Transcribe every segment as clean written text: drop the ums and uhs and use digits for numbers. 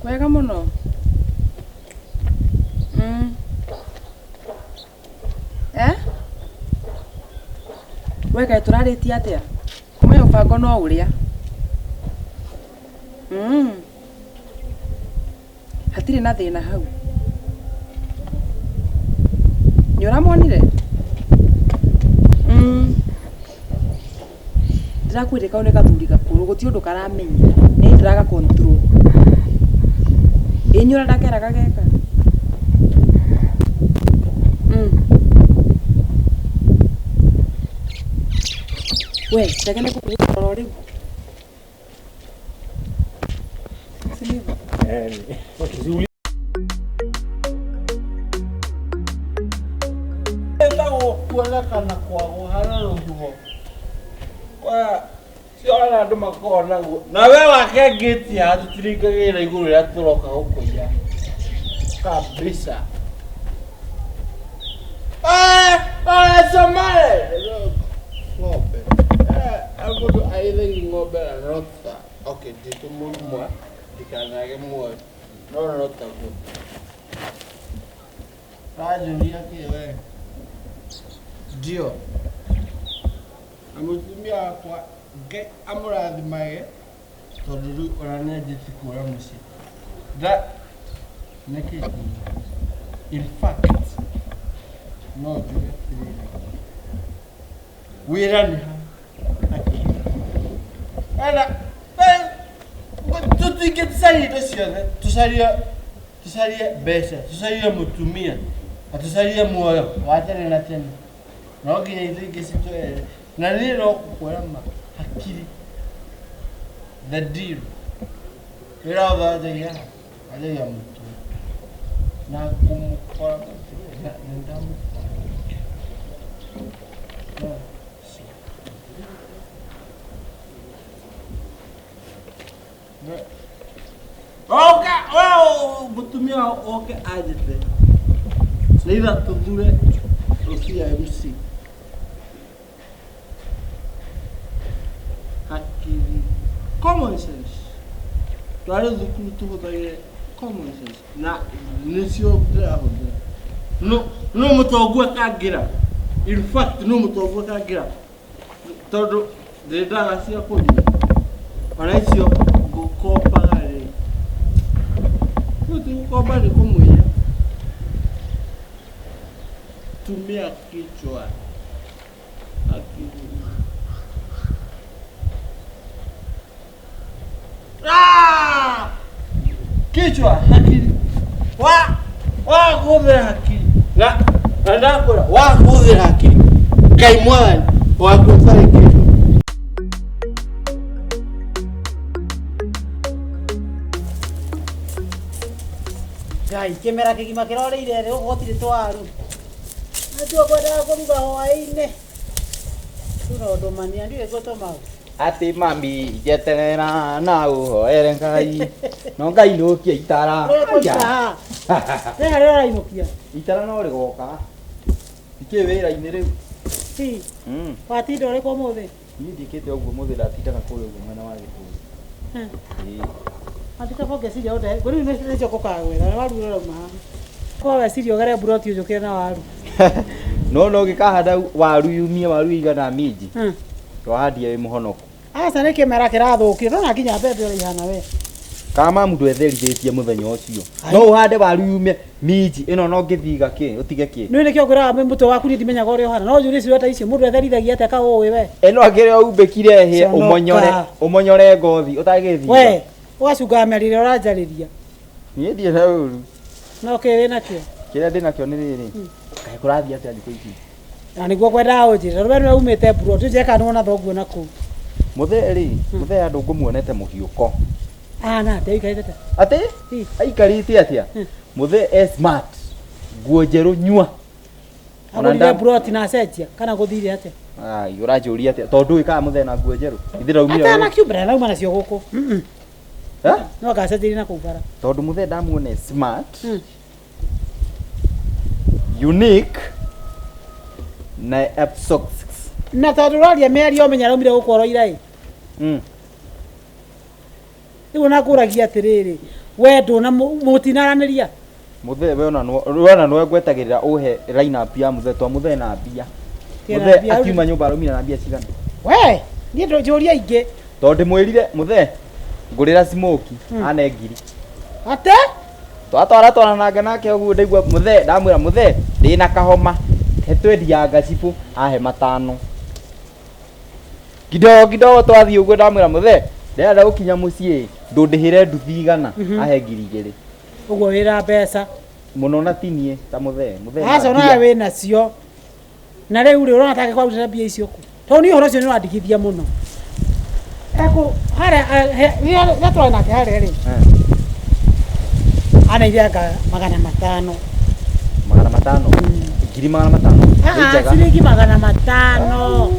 Kwega mũno. Eh? We kaĩ tũrarĩtie atĩa? Kuma mũbango no ũrĩa. Hatirĩ na thĩna hau. Nĩ ũramonire? Ndĩrakwĩrire kau nĩ gathuri gakũrũ gũtirĩ ũndũ karamenya. Nĩ niĩ ndĩraga control. Ĩ nĩ ũrĩa ndakeraga geka? We reke nĩ ngũkũhũra oro rĩu. Si ndivyo? Ĩtagwo kuonekana kwagwo harĩ rũhuho. Kwa ciona andũ makoragwo naguo. Na we wake ngĩti haha tũtiringagĩra igũrũ rĩrĩa tũroka gũkũiya. Kabisa. Eh, eh, Somali! Ng'ombe. Eh, mũndũ arĩithagia ng'ombe na rota. Okay, ndikũmũruma, ndikanage muoyo. No no taguo. Ũranjũria kĩ we? Ndio. Na mũtumia wakwa Ngai amũrathimage tondũ rĩu ona nĩ anjĩtie kũra mũciĩ. Nda nĩkĩ nguga? In fact, no njuge atĩrĩrĩ, wĩra nĩ ha hakiri. Ena, tũtingĩcaria indo ciothe, tũcarie tũcarie mbeca, tũcarie mũtumia, na tũcarie muoyo wa tene na tene. No nginya indo ingĩ citũrere. Na niĩ no ngũkwĩra ma, hakiri, the deal, wĩra wothe wanjagia ha? Wanjagia mũtwe. Na ngũmũkora mũtwe, na nĩ ndamũkora. No, Oke, we mũtumia oke anjĩte nĩitha tũthure Lucia MC. Hakiri, common sense. Twarĩ thukuru tũhũthagĩre common sense na nĩcio ndĩrahũthĩra. No no mũtongu akangĩra. In fact no mũtongu akangĩra tondũ ndĩ ndawa cia kũnyua ona icio ngũkombaga rĩ rĩu ti gũkomba nĩ kũmũiya tumia kichwa akili Ah! Kichwa hakiri wa wa hakiri na na ndakwĩra wa kũhũthĩra hakiri Ngai mwathani waku ũtarĩ kĩndũ. Ngai kĩmera kĩgima kĩroreire rĩ gũkũ gũtirĩ twaru. Natuo kwendaga kũruga hwaĩ-inĩ. Tuna ũndũmania ndiũĩ ngũtũma ũ. Atĩ mami njeterera na ũhoere Ngai no Ngai nũkia itara. Ũrĩa haha. Rĩera rĩrĩa ũrainũkia. Itara no rĩgoka. Ndikĩrĩ wĩra-inĩ rĩu. Si. Watinda ũrĩkũ ũmũthĩ? Niĩ ndiĩkĩte ũguo ũmũthĩ ndatindaga kũrĩa ũguo mwena wa Gĩthũri. Ĩĩ. Mathikabo ngeciria ũndehe. Rĩu nĩcio ngũkagwĩra. Waru ũrauma haha. Kwa weciria ũgere mburoti ũnjũkĩre na waru. No no ũngĩkahanda waru yumie waru ĩigana minji. Twahandia wĩ mũhonoku. Aca nĩ kĩmera kĩrathũkire. Ndona nginya mbembe ũrĩa ihana we. Kana mamu ndwetherithĩtie mũthenya ũcio. No ũhande waru yume minji ĩno no ngĩthiga kĩ ũtige kĩ. Nĩ nĩkĩo ngwĩraga mũtwe waku niĩ ndimenyaga ũrĩa ũhana. No njũrie ciũria ta icio mũndũ etherithagia atĩa ka ũĩ we. Ĩno akĩrĩ ũmbĩkire hĩe Conoka. ũmonyore ũmonyore ngothi ũtagĩthiga. We ũgacungaga mĩario ĩrĩa ũranjarĩria. Niĩ ndirĩ na ũru. No kĩ wĩ nakĩo? Kĩrĩa ndĩ nakĩo nĩ rĩrĩ. Kaĩ kũrathiĩ atĩa thikũ ici? Na nĩguo ngwendaga ũnjĩre. Tondũ we nĩwe umĩte mburoti ũnjĩre kana nĩwona thoguo na kũu. Mũthee rĩ, mũthee andũ ngũmuonete mũhiũko. Ahana atĩa aikarĩte atĩa? Atĩ? Aikarĩte atĩa? Mũthee e smart. Nguo njerũ nyua. Ona Agũrire nda- mburoti na acenjia kana gũthire atĩa? Ai, ũranjũria atĩa? Tondũ ndũĩ kana mũthee na nguo njerũ. Ithe ndaumire Atana wĩra. kiumbra nauma nacio gũkũ. Eh? No agacenjeria na kũu bara. Tondũ mũthee ndamuona e smart. Unique na absox. Na tondũ ũraria mĩario ũmenya araumire gũkũ oroira ĩ. Rĩu ona ngũragia atĩrĩrĩ, we ndũna mũtinaranĩria. Muthee we ona we ona nĩwe ngwetagĩrĩra ũhe line up ya muthee to muthee na mbia. Ti na Muthee mbia. akiuma nyũmba arumire na mbia cigana? We, niĩ ndũnjũria ingĩ. Tondũ ndĩmwĩrire muthee ngũrĩra smoky ane ngiri. Ate? Twatwara twarananga nake ũguo ndaigua muthee ndamwĩra muthee ndĩna kahoma he twendia ngacibũ ahe matano. Kidogo kidogo twathiĩ ũguo ndamwĩra muthee ndĩrenda gũkinya mũciĩ ndũndĩhĩre nduthi igana ahe 2000. Ũguo wĩna mbeca. Mũno na tinie ta muthee muthee na Aca mbia. nawe wĩ nacio. Na rĩu rĩ ũrona ta angĩkorwo mbia icio kũ? Tondũ niĩ ũhoro ũcio nĩ ũrandigithia mũno. Ekũ harĩa rĩrĩa tũrarĩ nake harĩa rĩ, aneire anga 500. 500 500,000 nĩ njega. Ciringi 500.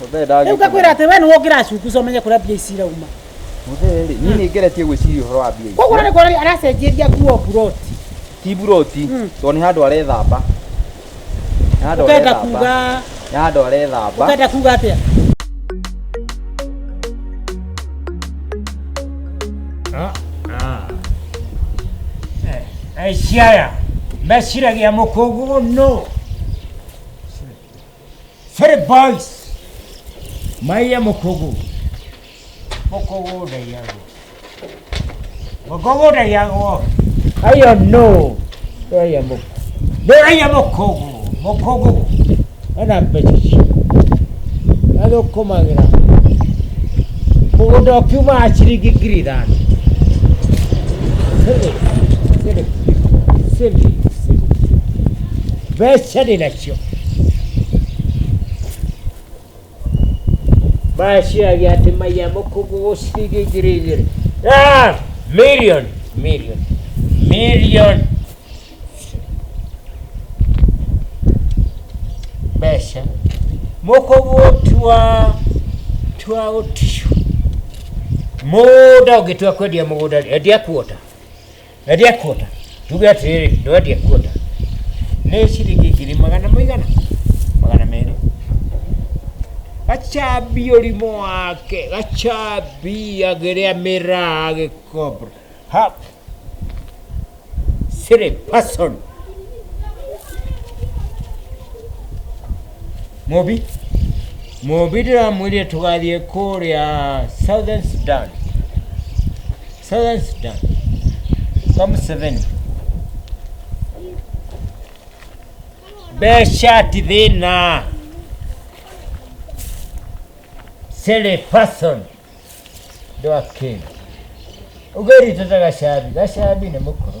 Muthee Rĩu ngakwĩra ndangĩkena. atĩ we nĩwe ũngĩracunguca ũmenye kũrĩa mbia ici irauma. Muthee rĩ niĩ nĩ ngeretie gwĩciria ũhoro wa mbia Koguo ici. nĩ kuonania aracenjeria nguo buroti. Ti buroti tondũ nĩ handũ arethamba. Nĩ handũ Ũkenda arethamba. kuga Nĩ handũ arethamba. ũkenda kuga atĩa? Aici aya meciragia mũkũngũ no Three boys maiya mũkũngũ mũkũngũ ndaiyagwo mũkũngũ ndaiyagwo ayo no ndũraiya mũkũngũ ndũraiya mũkũngũ mũkũngũ ena mbeca icio athũkũmagĩra mũgũnda ũkiumaga ciringi 5,000. Silly, silly people, silly, silly. Mbeca ndĩ nacio. Meciragia atĩ maiya mũkũngũ ciringi 2,000. Ah, million, million, million. Mbeca. Mũkũngũ tua tua gũticũ. Mũgũnda ũngĩtua kwendia mũgũnda endia kuota. Endia kuota. Tuge atĩrĩrĩ, ndwendia kuota. Nĩ ciringi ngiri magana mũigana? 200. Gacambi ũrimũ wake, gacambi agĩrĩa mĩraa agĩkombora. Ha. Silly person. Mũmbi. Mũmbi ndĩramwĩrire tũgathiĩ kũrĩa Southern Sudan. Southern Sudan. Kwa Museveni. Mbeca ti thĩna. Silly person. Ndwakĩ. Ũngĩrita ta gacambi, gacambi nĩ mũkũrũ.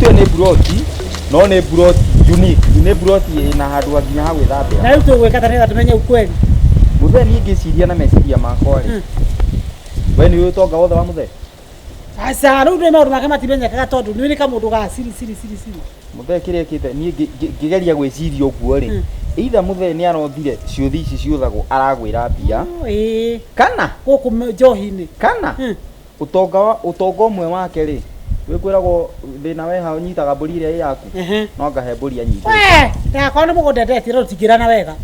Ĩyo nĩ buroti no nĩ buroti unique nĩ buroti ĩna handũ nginya ha gwĩthambĩra. Na rĩu tũgwĩka ta nĩgetha tũmenye ukweli. Muthee niĩ ngĩciria na meciria makwa rĩ we nĩ ũĩ ũtonga wothe wa muthee? Aca rĩu nĩ maũndũ make matimenyekaga tondũ nĩ nĩ kamũndũ ga siri siri siri siri. Muthee kĩrĩa ĩkĩte niĩ ngĩgeria gwĩciria ũguo rĩ either muthee nĩ arothire ciũthi ici ciũthagwo aragwĩra mbia Ĩĩ kana gũkũ njohi-inĩ. kana ũtonga ũtonga ũmwe wake rĩ wĩkwĩragwo thĩna weha ũnyitaga mbũri ĩrĩa ĩ yaku no ngahe mbũri anyitĩte. We, ndagakorwo nĩ mũgũnda endetie no tũtingĩrana wega.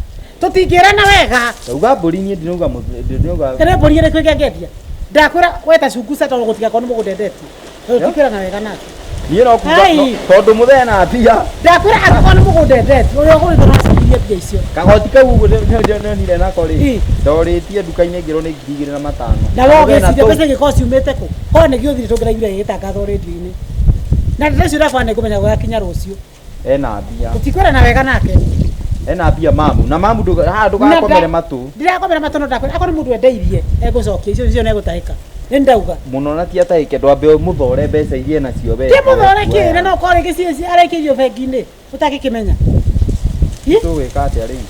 Tũtingĩrana wega. Ndauga mbũri niĩ ndinauga ndinauga Nĩ mbũri ĩrĩkũ ĩngĩ angĩendia? Ndakwĩra weta cunguca tondũ gũtigakorwo nĩ mũgũnda endetie. Tondũ tũtingĩrana wega nake. Niĩ no kuga tondũ mũthee na mbia. Ndakwĩra angĩkorwo nĩ mũgũnda endetie ũrĩa ũgũrĩte no acokirie mbia icio. Kagoti kau ũguo ndonire nako rĩ ndorĩtie nduka-inĩ ngĩrwo nĩ 2,500. Na we ũgĩciria mbeca ingĩkorwo ciumĩte kũ? Korwo nĩ gĩũthire tũngĩraiguire gĩgĩtangathwo rĩndio-inĩ. Na ndeto icio ndakwa nĩ ngũmenya gũgakinya rũciũ. Ena mbia. Tũtikwĩrana wega nake. Ena mbia mamu na mamu haha ndũgakomere matũ. Ndirakomera matũ no ndakwĩra akorwo nĩ mũndũ endeirie egũcokia icio icio nĩegũtahĩka. Nĩ ndauga. Mũno na ti atahĩke ndwambe ũmũthore mbeca iria enacio we. Ti mũthore kĩ na no korwo rĩngĩ araikĩirio bengi-inĩ ũtangĩkĩmenya. Tũgwĩka atĩa rĩu?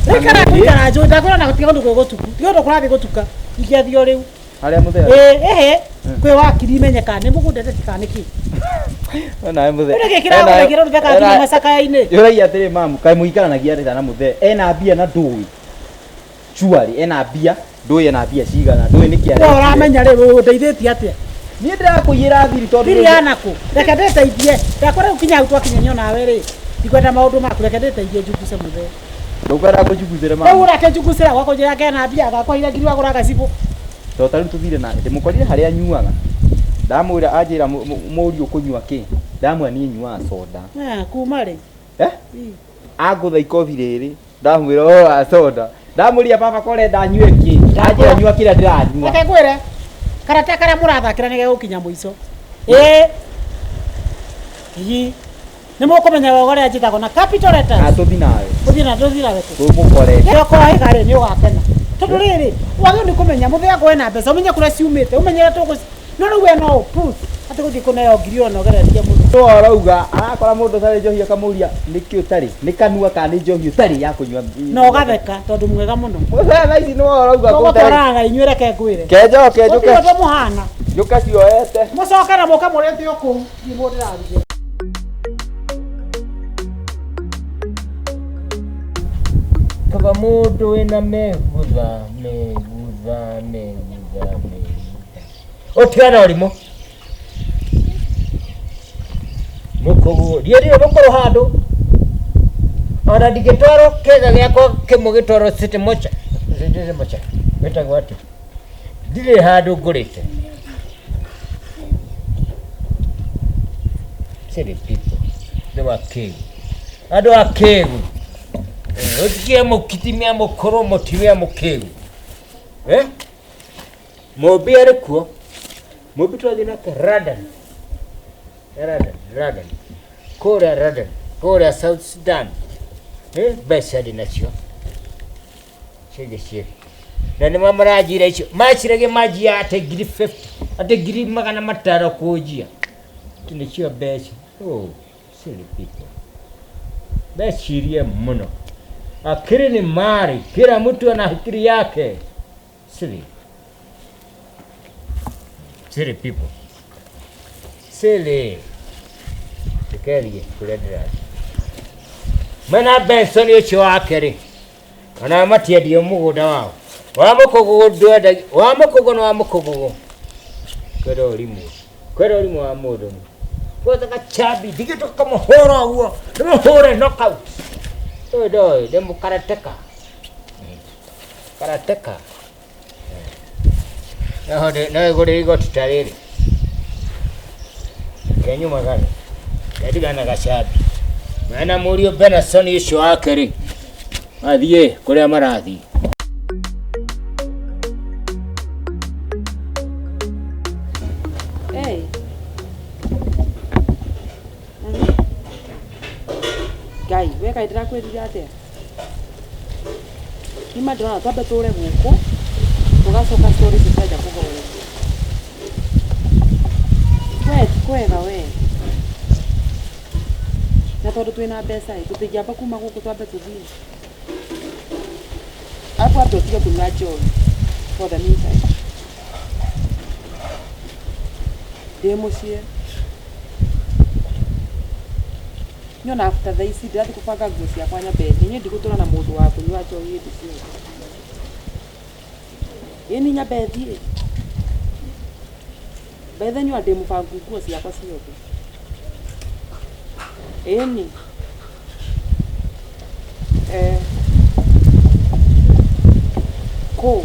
Rĩu kana gũikara njũĩ ndakwĩra ona gũtiga ũndũ kwĩ gũtuku. Tiga ũndũ kũrathiĩ gũtuka. Ingĩathiĩ o rĩu. Harĩa mũthee? Ĩĩ ĩhĩ kwĩ wakiri imenyeka nĩ mũgũnda endetie kana nĩ kĩ. Nawe mũthee. Ũrĩa gĩkĩra gĩkĩra ũndũ nginya macakaya-inĩ. Ũraiya atĩrĩ mamu kaĩ mũikaranagia atĩa na mũthee? Ena mbia na ndũĩ. Surely ena mbia ndũĩ ena mbia cigana ndũĩ nĩkĩ We arekire. ũramenya rĩu ũndeithĩtie atĩa? Niĩ ndĩrakũiyĩra thiri tondũ Thiri yana kũ? Reke ndĩteithie. Ndakwĩra rĩu kinya hau twakinya niĩ onawe rĩ. Ndikwenda maũndũ maku reke ndĩteithie njunguce mũthee. Ndũkwenda ngũnjugucĩre Rĩu mama. ũrakĩnjugucĩra gwakũnjĩra kena mbia gakwa ira ngiri wagũra gacibũ. To ta rĩu tũthire na ndĩmũkorire harĩa anyuaga. Ndamwĩra anjĩra mũriũ ũkũnyua kĩ? Ndamwĩra niĩ nyuaga soda. Ah, kuma rĩ? Eh? Angũtha ikobi rĩrĩ. Ndamwĩra ũhoro wa soda. Ndamũria baba ko ũrenda nyue kĩ? Anjĩra nyua kĩrĩa ndĩranyua. Reke ngwĩre karata karĩa mũrathakĩra nĩ gegũkinya mũico. Ĩĩ. Ii. Nĩ mũkũmenya wega ũrĩa njĩtagwo na capital letters. Na tũthi nawe. Tũthiĩ na tũthiĩ nawe kũ? Tũmũkore. Rĩrĩa ũkohĩga rĩ nĩ ũgakena. Tondũ rĩrĩ wagĩrĩirwo nĩ kũmenya mũthenya wena mbeca ũmenye kũrĩa ciumĩte ũmenye ũrĩa tũgũ no rĩu we no ũ-push atĩ gũthiĩ kũneo ngiri ona ũgeretie mũno. Nũ arauga arakora mũndũ ũtarĩ njohi akamũria nĩkĩ ũtarĩ nĩ kanua kana nĩ njohi ũtarĩ ya kũnyua Na ũgatheka tondũ mwega mũno. Mũthee thaa ici nĩwe ũrauga kũu ũtarĩ. Tũgũtwarana na inyuĩ reke ngwĩre. Kenjoke Gũtirĩ njũke ũndũ mũhana. njũke cioete. Mũcoke na mũke mũrĩte o kũu thiĩ mũndũ ndĩrarugĩra. Kaba mũndũ wĩna megutha megutha megutha megutha ũtigana ũrimũ mũkũgũ ndiendire mũkũrũ handũ ona ndingĩtwarwo kĩga gĩakwa kĩmwe gĩtwarwo city mocha city mocha wĩtagwo atĩa ndirĩ handũ ngũrĩte city people andũ a kĩgu andũ a kĩgu ũtikie mũkitimia mũkũrũ mũtimia mũkĩgu eh mũmbi arĩ kuo mũmbi twathiĩ nake London London London kũrĩa London kũrĩa South Sudan eh mbeca ndĩ nacio ciĩngĩ ciĩ na nĩ maranjira icio maciragia manjia atĩ ngiri 50 atĩ ngiri magana matano kũnjia atĩ nĩcio mbeca oh silly people mecirie mũno akili ni mali kila mtu ana akili yake silly silly people silly ndikerie kũrĩa ndĩrathiĩ mena Benson ũcio wake rĩ ona matiendio mũgũnda wao wa mũkũgũgũ ndwendagia wa mũkũgũ na wa mũkũgũgũ kwĩra ũrimũ kwĩra ũrimũ wa mũndũ gwetha gacambi ndigĩtũka mũhũra ũguo ndĩmũhũre knockout ũyũ ndoĩ ndĩmũkarateka karateka naho no ĩgũrĩre igoti ta rĩrĩ kenyumagare kendigana gacambi mena mũriũ Benson ũcio wake rĩ athiĩ kũrĩa marathiĩ. Hey. Ngai, we kaĩ ndĩrakwĩrire atĩa? Nima ndĩrona twambe tũre gũkũ tũgacoka story icio cianja kũhoreria. We ti kwega we. Na tondũ twĩna mbeca ĩ, tũtingĩamba kuma gũkũ twambe tũthiĩ. Arabu wambe ũtige kũnyua njohi for the meantime. Ndĩ mũciĩ. Nyona after thaa ici ndĩrathiĩ kũbanga nguo ciakwa nyambe thiĩ. Niĩ ndigũtũra na mũndũ wa kũnyua njohi hĩndĩ ciothe. Ĩni nyambe thiĩ. Bethe nyua ndĩ mũbangu nguo ciakwa ciothe. Ĩni. Eh. Kũ?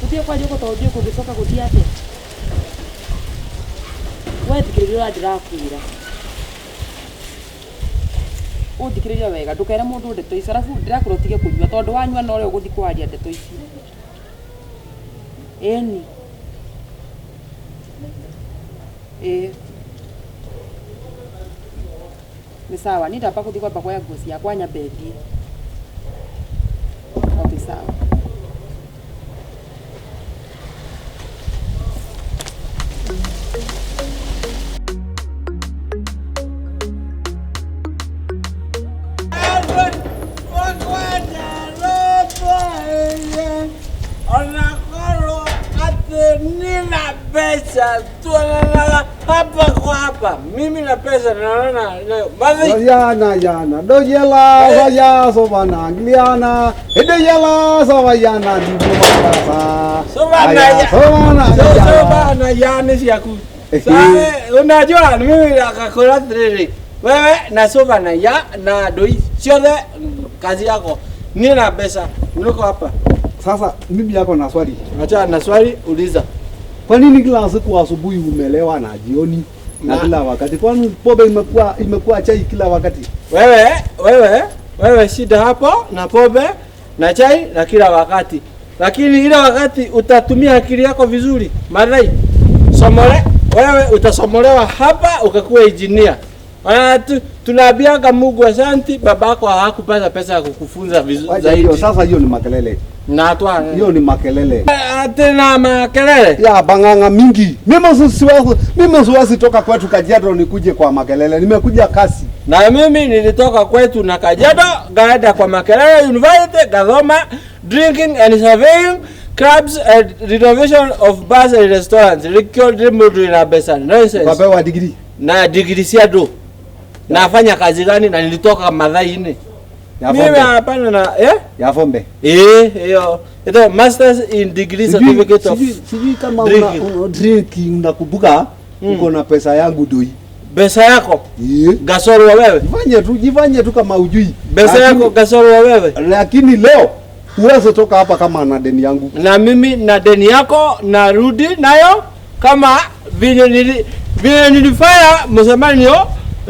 Tũthiĩ kwa Joko tondũ ndiũĩ kũngĩcoka gũthiĩ atĩa. We thikĩrĩria ũrĩa ndĩrakwĩra. Ũnthikĩrĩrie wega ndũkere mũndũ ndeto icio arabu ndĩrakwĩra ũtige kũnyua tondũ wanyua no ũrĩa ũgũthiĩ kwaria ndeto icio. Ĩni. Ĩĩ. Nĩ sawa niĩ ndamba gũthiĩ kwamba kuoya nguo ciakwa nyambe thiĩ. Okay, sawa. Onakorwo atĩ nina pesa tuonanaga hapa kwa hapa. Mimi na pesa naona nayo. Mathi Yana yana dojela vaya sobana gliana edeyela savayana dibomasa Sobana ya- sobana So ya so bana yani ciaku. Sasa unajua mimi akakora triri. Wewe na sova na ya na doi ciothe kazi yako. Niĩ na mbeca niko hapa. Sasa mimi yako na swali. Acha na swali uliza. Kwa nini kila siku asubuhi umelewa na jioni na kila wakati? Kwani pombe imekuwa chai kila wakati? Wewe shida hapo na pombe na chai na kila wakati. Lakini ile wakati utatumia akili yako vizuri. Marai somole wewe utasomolewa hapa ukakuwa engineer. Tunaambianga Mungu asanti babako hakupata pesa ya kukufunza vizuri zaidi. Sasa hiyo ni makelele. Na twa hiyo ni makelele. Tena makelele. Ya banganga mingi. Mimi siwezi toka kwetu Kajiado nikuje kwa makelele. Nimekuja kasi. Na mimi nilitoka kwetu na Kajiado gaenda kwa Makerere University Gathoma drinking and surveying clubs and renovation of bars and restaurants. Record mtu na pesa. Nonsense. Ukapewa degree. Na degree sia do. Nafanya kazi gani na nilitoka Mathai 4. Mimi hapana na Ya fombe. Hiyo. Ito masters in degree certificate of. Sijui kama una drinking unakumbuka uko na pesa yangu doi. Pesa yako? Gasoro wewe. Jifanye tu kama hujui. Pesa yako gasoro wewe. Lakini leo uweze toka hapa kama na deni yangu. Na mimi na deni yako narudi nayo kama vile nilifanya msemanio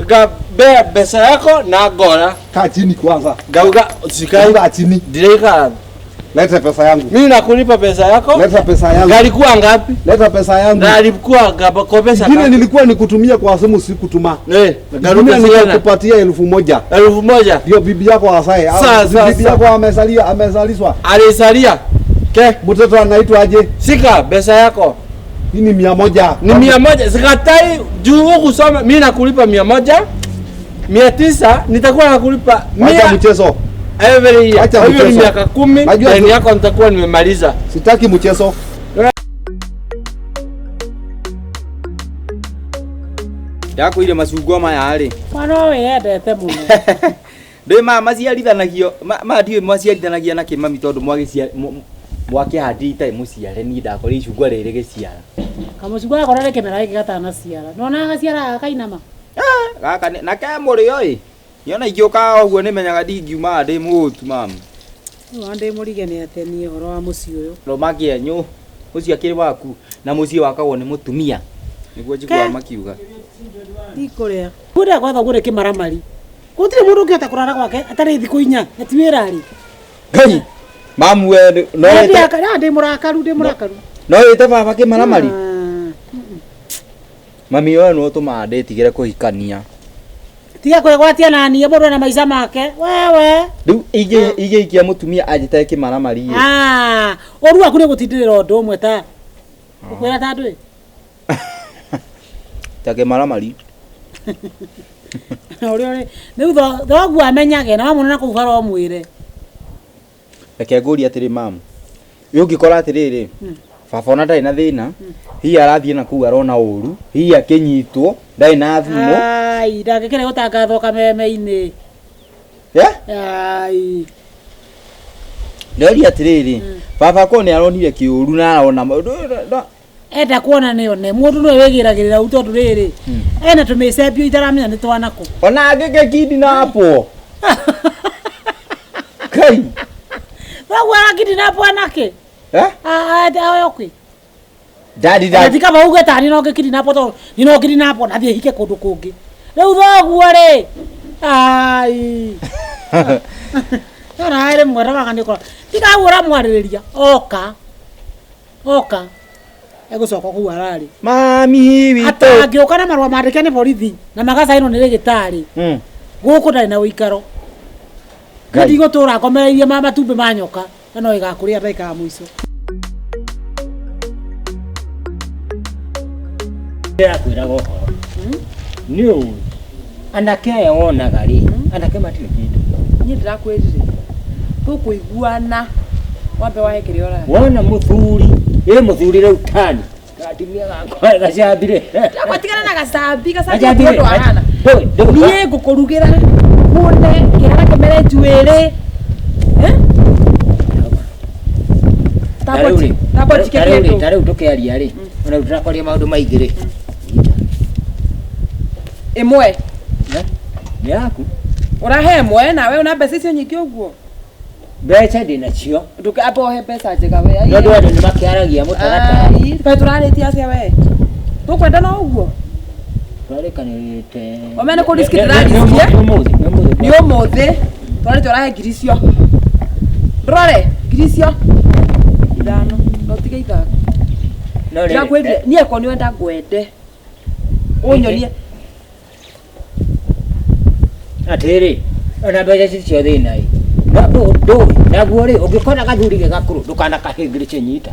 gabea pesa yako na gora. Kaa chini kwanza. Gauga sikai. Kaa chini. Direka. Leta pesa yangu. Mimi nakulipa pesa yako. Leta pesa yangu. Galikuwa ngapi? Leta pesa yangu. Nalikuwa kwa pesa ngapi? Nilikuwa nikutumia kwa simu sikutuma. Garuka nilikupatia 1000. 1000. Ndio bibi yako asae. Bibi yako amesalia, amezaliswa. Alisalia. Ke? Mtoto anaitwa aje? Sika pesa yako. Hii ni 100. Ni 100. Sikatai juu huku soma mimi nakulipa 100. 900 nitakuwa nakulipa 100. Acha mchezo. Every year. Hiyo ni miaka 10 deni yako nitakuwa nimemaliza. Sitaki mchezo. Yako ile macungwa maya rĩ. Mwana we yendete mũno. Ndĩ ma maciarithanagio ma ndiũĩ maciarithanagia na kĩ mami tondũ mwakĩhandire itarĩ mũciare niĩ ndakorire icungwa rĩrĩ gĩciara. Kamũcungwa gakora nĩ kĩmera gĩkĩ gatanaciara. Nĩwona gaciaraga kainama? Gaka na ke mũrĩo ĩ. Niona ingĩũka ũguo nĩmenyaga ndingiuma ndĩ mũhũtu mami. Rĩu ndĩ mũrige nĩ atĩa niĩ ũhoro wa mũciĩ ũyũ. Rũma kĩenyũ ũcio akĩrĩ waku na mũciĩ wakagwo nĩ mũtumia. Nĩguo njiguaga makiuga. Ndikũrĩa. Kũrĩa gwa thoguo nĩ kĩmaramari. Gũtirĩ mũndũ ũngĩhota kũrara gwake atarĩ thikũ 4 na ti wĩra rĩ. Ngai mamu we no ndĩ mũrakaru ndĩ mũrakaru. No wĩte baba kĩmaramari. Mami we no ũtũmaga ndĩtigĩre kũhikania. Tiga kwĩgwatia na niĩ mũndũ ena maica make. Wewe. Rĩu ingĩikia mũtumia anjĩtage kĩmaramari ĩ. Ũru waku nĩ gũtindĩrĩra ũndũ ũmwe ta. Ũkwĩra ta ndũĩ? Ta kĩmaramari. Ũrĩa rĩu thoguo amenyage na wamwona na kũu bara ũmwĩre. Reke ngũrie atĩrĩ mamu. Ĩ ũngĩkora atĩrĩrĩ baba ona ndarĩ na thĩna hihi arathiĩ na kũu arona ũru hihi akĩnyitwo ndarĩ na thimũ. Ai ndangĩkĩrĩ gũtangathwo kameme-inĩ. Ai Ndoria atĩrĩrĩ baba ko nĩ aronire kĩũru na arona enda kuona nĩ one mũndũ nĩwe wĩgĩragĩrĩra u tondũ rĩrĩ ena tũmĩcembio itaramenya nĩ twanakũ. Ona angĩke kidnapwo. Kai. Thoguo arakidnapwo anake? Aoyo kwĩ? Daddy daddy. Ti kaba uge ta niĩ no ngĩkidnapwo tondũ niĩ no ngĩkidnapwo na thiĩ hike kũndũ kũngĩ. Rĩu thoguo rĩ ai. Nona rĩmwe ndawaga nĩ ũkora tiga ũguo ũramwarĩrĩria oka oka egũcoka kũu ararĩ. Mami witũ. Atangĩũka na marũa mandĩke nĩ borithi na magacainwo nĩ rĩgĩtarĩ. Gũkũ ndarĩ na ũikaro. Ndigũtũra ngomereirie matumbĩ ma nyoka na no ĩgakũrĩa ndagĩka ya mũico. Ndĩrakwĩraga ũhoro. Nĩ ũĩ anake aya wonaga rĩ anake matirĩ kĩndũ. Niĩ ndĩrakwĩrire tũkũiguana wambe wahe kĩrĩa ũrarĩa. Wona mũthuri ĩ mũthuri rĩu tani gatimia gakwa gacambire. Ndagwatigana na gacambi gacambi ũndũ ahana. Niĩ ngũkũrugĩra hũne kĩhara kĩmere njuĩrĩ. Ta rĩu tũkĩaria rĩ ona rĩu tũrakwaria maũndũ maingĩ rĩ. Ĩmwe. Nĩ yaku. Ũrahe ĩmwe nawe una mbeca icio nyingĩ ũguo. Mbeca ndĩnacio. Ndũke amba ũhe mbeca njega we. No andũ andũ nĩ makĩaragia mũtaratara. Ai, kaĩ tũrarĩtie atĩa we? Tũkwenda no ũguo? Twarĩkanĩrĩte. Wamenya nĩ kũ risk ndĩrariski? Nĩ ũmũthĩ, nĩ ũmũthĩ. Nĩ ũmũthĩ. Twarĩte ũrahe ngiri icio. Ndũrore ngiri icio. Ithano. No ũtige ithano. No rĩrĩ, Ndĩrakwĩrire niĩ akorwo nĩ wenda ngwende. Ũnyonie. Atĩrĩ, ona mbeca ici cio thĩna ĩ. No ndũĩ, naguo rĩ, ũngĩkona gathuri ge gakũrũ, ndũkanakahĩngĩrĩce nyita.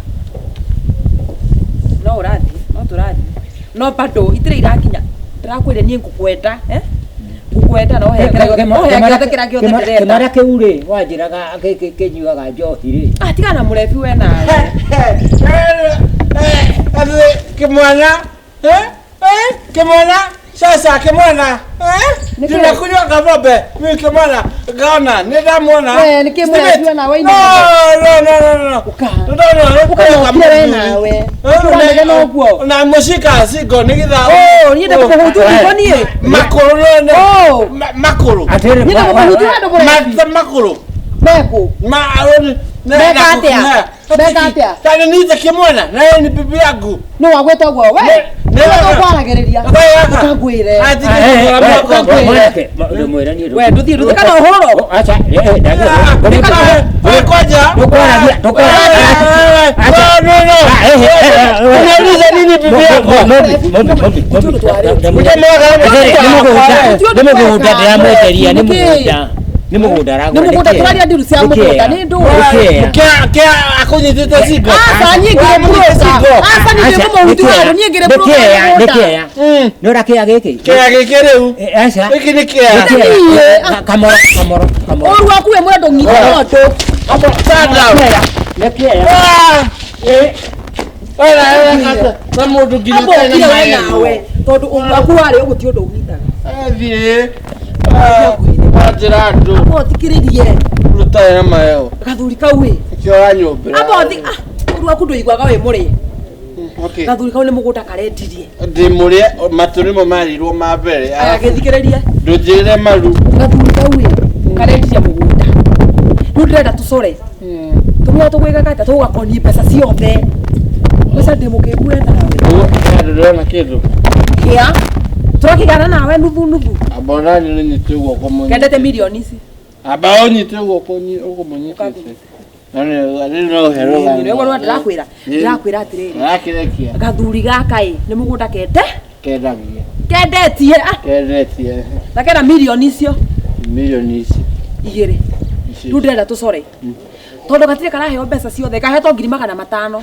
No ũrathiĩ, no tũrathiĩ. No bado itirĩ irakinya. Ndĩrakwĩrire niĩ ngũkwenda, eh? Ngũkwenda na ũhe kĩrĩa gĩothe kĩrĩa gĩothe ndĩrenda. Kĩmara kĩu rĩ, wanjĩraga kĩnyuaga njohi rĩ. Ah, tigana na mũrebi we nawe. Kimwana, kimwana, sasa kimwana, tunakunywa kabombe, mimi kimwana, gaona, nindamwona. We, nĩkĩ mũrebi we nawe No, no, no, no, no. Ũka. No, no, no, Ũka ũkire we nawe. Ũranegena ũguo. Na mushika singo nĩgetha Oh, niĩ ndĩkũmũhutia ngingo niĩ. makũrũ no Oh. makũrũ. Atĩrĩ, Niĩ ndĩkũmũhutia handũ mũrebi. Makũrũ. Meku. Ma Meka atĩa? Meka atĩa? Tani niite kimwana na yeye ni bibi yangu. Nũ wagwĩta ũguo we? Nĩ- Nĩ ũkwaragĩrĩria. Ũkangwĩre. We ndũthiĩ ndũthiĩ kana ũhũrwo. Acha, Unauliza nini bibi yako? Nĩ mũgũnda ndĩramwenderia, nĩ mũgũnda. Nĩ mũgũnda aragũra. Nĩ mũgũnda tũraria ndiru cia mũgũnda nĩ ndũĩ. Kia akunyitĩte singo. Aca niĩ ngĩrĩ broker. Aca niĩ ndĩkũmũhutia handũ niĩ ngĩrĩ broker ya Nĩ mũgũnda. kĩea. Nĩ ũra kĩea gĩkĩ? Kĩa gĩkĩ rĩu. Aca. Gĩkĩ nĩ kĩa. Kamoro, kamoro, kamoro. Ũru waku we mũrĩa ndũng'ita no ndũ. Stand down. Nĩ kĩea. Na mũndũ nginya Amba ũkire we nawe tondũ ũru waku warĩ ũguo ti ũndũ ũng'itaga. Thiĩ. Wanjĩra andũ. Amba ũthikĩrĩrie Ruta na mayo. gathuri kau ĩ. Kĩo wanyũmbĩra. Amba ũthi ah ũru waku ndũiguaga wĩ mũrĩe. Okay. Gathuri kau nĩ mũgũnda karendirie. Ndĩmũrĩe matũ nĩmo marĩirwo ma mbere. Aya gĩthikĩrĩrie. Ndũnjĩrĩre maru. Gathuri kau ĩ karendirie mũgũnda. Rĩu ndĩrenda tũcore. Tũmwe tũgwĩkaga atĩa tũgakoni mbeca ciothe. Mbeca ndĩ mũkĩgu we nawe. Ndũrona kĩndũ. Kĩa tũrakĩgana nawe nuthu nuthu. Amba ũrani ũnyite guoko mũnyite. Kendete mirioni ici. Amba ũnyite guoko ũkũmũnyitĩte. Na nĩ no hero. Nĩ ũguo ndĩrakwĩra. Ndĩrakwĩra atĩrĩrĩ. Arakĩrekia. Gathuri gaka ĩ nĩ mũgũnda kende Kendagia. kendetie ah Kendetie. na kena mirioni icio Mirioni ici. igĩrĩ. Ici. Rĩu ndĩrenda tũcore. Tondũ gatirĩ karaheo mbeca ciothe kahetwo ngiri magana matano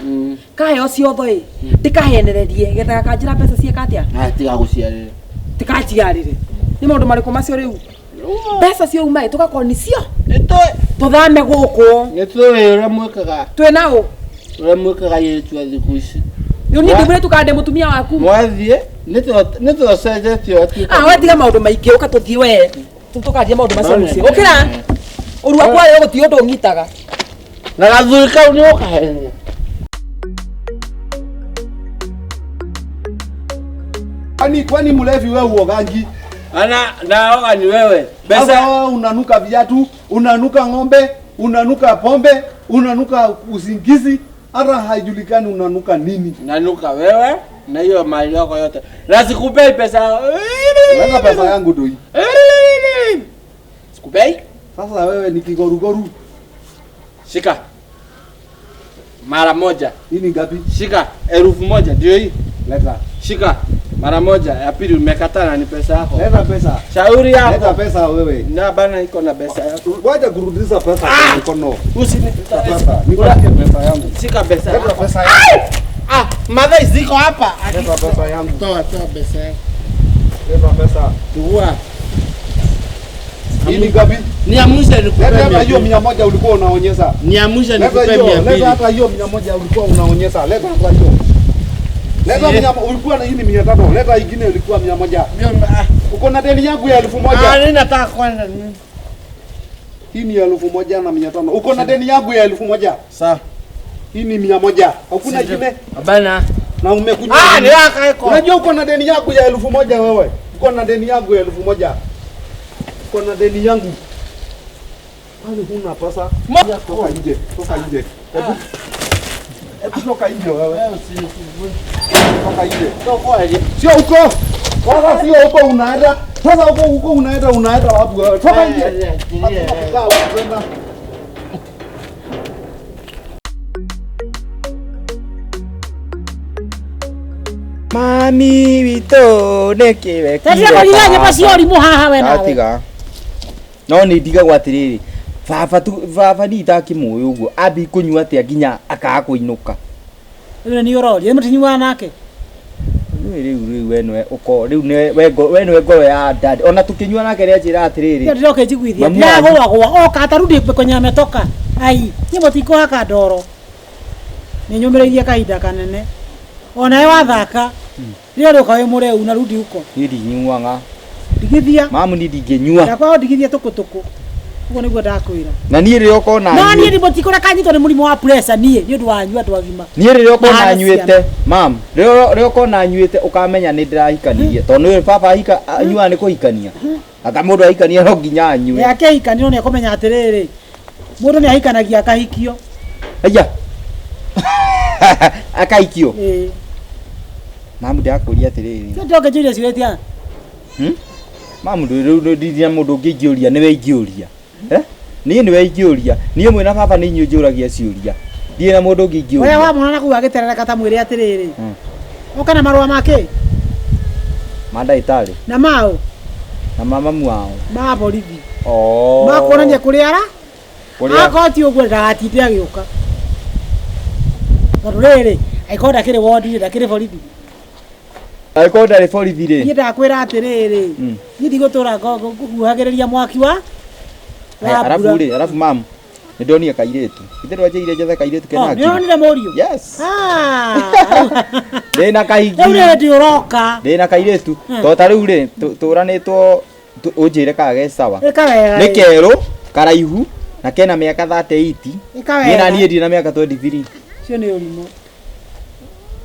kaheo ciothe ĩ ndĩkahenererie getha gakanjĩra mbeca ciĩka atĩa Ah, tiga gũciarĩra. tikajiarĩre nĩ maũndũ marĩkũ macio rĩu mbeca ciauma ĩ tũgakorwo cio Nĩtũĩ. tũthame gũkũ Nĩtũĩ ũrĩa mwĩkaga. twĩ naũ Ũrĩa mwĩkaga airĩtu a thikũ ici. rĩu niĩ ndĩ mũirĩtu kana ndĩ mũtumia waku Mwathiĩ nĩtũcenjetie ah we tiga maũndũ maingĩ ũka tũthiĩ we tũkaria maũndũ macio mũciĩ ũkĩra ũru waku warĩ gũtirĩ ũndũ ũng'itaga Na gathuri kau nĩ ũkahenia. Kwani mlevi wewe uogangi? Ana naoga ni wewe. Sasa Pesa wewe unanuka viatu, unanuka ng'ombe, unanuka pombe, unanuka usingizi, hata haijulikani unanuka nini. nanuka wewe na hiyo mali yako yote. Na sikupei pesa. Leta pesa yangu doi. Sikupei. Sasa wewe ni kigorugoru. Shika. Mara moja. Hii ni ngapi? Shika 1000 ndio hii. Leta. Shika mara moja. Ya pili umekataa na ni pesa yako. Leta pesa. Shauri Leta yako. pesa wewe. Na bana iko na pesa yako. Wacha kurudisha pesa kwa mkono. Usini Leta pesa. Nipatie pesa yangu. Shika pesa Leta yako. pesa yangu. Ah, madai ziko hapa. Leta pesa yangu. Toa toa pesa yako. Leta pesa. Chukua. Hii ni ngapi? Niamshe nikupe Leta hata hiyo 200. 100 ulikuwa unaonyesha. Niamshe Leta nikupe hiyo, leta 200. hata hiyo 100 ulikuwa unaonyesha. Leta hata hiyo. Leta Sie. mia ulikuwa na hii ni 500. Leta ingine ilikuwa 100. Uko na deni yangu ya 1000. Ah, nini nataka kwanza nini? Hii ni 1500. Uko na deni yangu ya 1000. Sawa. Hii ni 100. Hakuna ingine Bana. na umekunywa. Ah, nini? ni yako iko. Unajua uko na deni yangu ya 1000 wewe. Uko na deni yangu ya 1000. Uko na deni yangu. Kwani huna pesa? Toka nje, toka nje. Hebu hebu toka nje wewe. Toka nje. Sio huko. Sasa sio huko unaenda. Sasa huko huko unaenda unaenda wapi wewe? Toka nje. Hakuna kukaa huko tena. Mami witũ nĩkĩ Tatiga kũriga nyĩmbo cia ũrimũ haha we nawe. Atiga. No nĩ ndigagwo atĩrĩrĩ baba tu baba niĩ itakĩmũĩ ũguo ambi kũnyua atĩa nginya akaga kũinũka. Rĩu nĩ ũroria, mũtinyuaga nake. Rĩu rĩu rĩu we nĩwe ũko rĩu nĩwe we ngo- we nĩwe ngoro ya dad ona tũkĩnyua nake nĩanjĩra atĩrĩrĩ Ndio ndĩroka njiguithia. Mamu wanyu. Ndagũagũa oka atarudi kwenye ametoka. Ai, nyĩmbo tikũhaka ndoro. Nĩ nyũmĩrĩirie kahinda kanene. Onawe wathaka. Rĩrĩa ũrĩũka wĩ mũreu na rudi huko. niĩ ndinyuaga Ndigithia. mamu niĩ ndingĩnyua Ndakwaga ndigithia tũkũtũkũ. Ũguo nĩguo ndakwĩra. na niĩ rĩrĩa ũkona No niĩ ndimũtikũreka kanyitwo nĩ mũrimũ wa pressure niĩ nĩ ũndũ wanyu andũ agima. niĩ rĩrĩa ũkona Mahana nyuĩte ciana. mam rĩrĩa rĩrĩa ũkona nyuĩte ũkamenya nĩ ndĩrahikanirie tondũ nĩ baba ahika anyuaga nĩ kũhikania anga mũndũ ahikania no nginya anyue Nĩ akĩhikanio nĩ ekũmenya atĩrĩrĩ. Mũndũ nĩ ahikanagia akahikio. aya akahikio Ĩĩ. mamu ndĩrakũria atĩrĩrĩ Ndio ndoke njũria ciũria Hmm? Mamu rĩu ndirĩ na mũndũ ũngĩ ingĩũria nĩwe ingĩũria Eh? niĩ nĩwe ingĩũria niĩ mwĩna baba nĩ inyuĩ njũragia ciũria ndirĩ na mũndũ ũngĩ Ũrĩa ingĩũria wamwona na kũu agĩterereka ta mwĩre atĩrĩrĩ. Mm. Ũka na marũa make ma ndagĩtarĩ na mao na ma mamu wao ma borithi. Oh. Ma kuonania kũrĩa ara Kũrĩa- akorwo ti ũguo ndagatinde agĩũka. Tondũ rĩrĩ angĩkorwo ndakĩrĩ wondi rĩ ndakĩrĩ borithi. Angĩkorwo ndarĩ borithi rĩ Niĩ ndakwĩra atĩrĩrĩ Mm. niĩ ndigũtũra nguhagĩrĩria mwaki wa Haya, wa arabu mbura. rĩ arabu mamu nĩ ndonire kairĩtu ithe ndwanjĩire njethe kairĩtu Oh, kena nĩ ngiri ũronire mũriũ? Yes. Ah. Ndĩna kahiki Rĩu nĩ hĩndĩ ũroka. ndĩna kairĩtu to ta rĩu rĩ tũranĩtwo ũnjĩre kana ge sawa Ĩka wega. nĩ kerũ karaihu na kena mĩaka 38 Ĩka niĩ na wega. niĩ ndirĩ na mĩaka 23 Ũcio nĩ ũrimũ.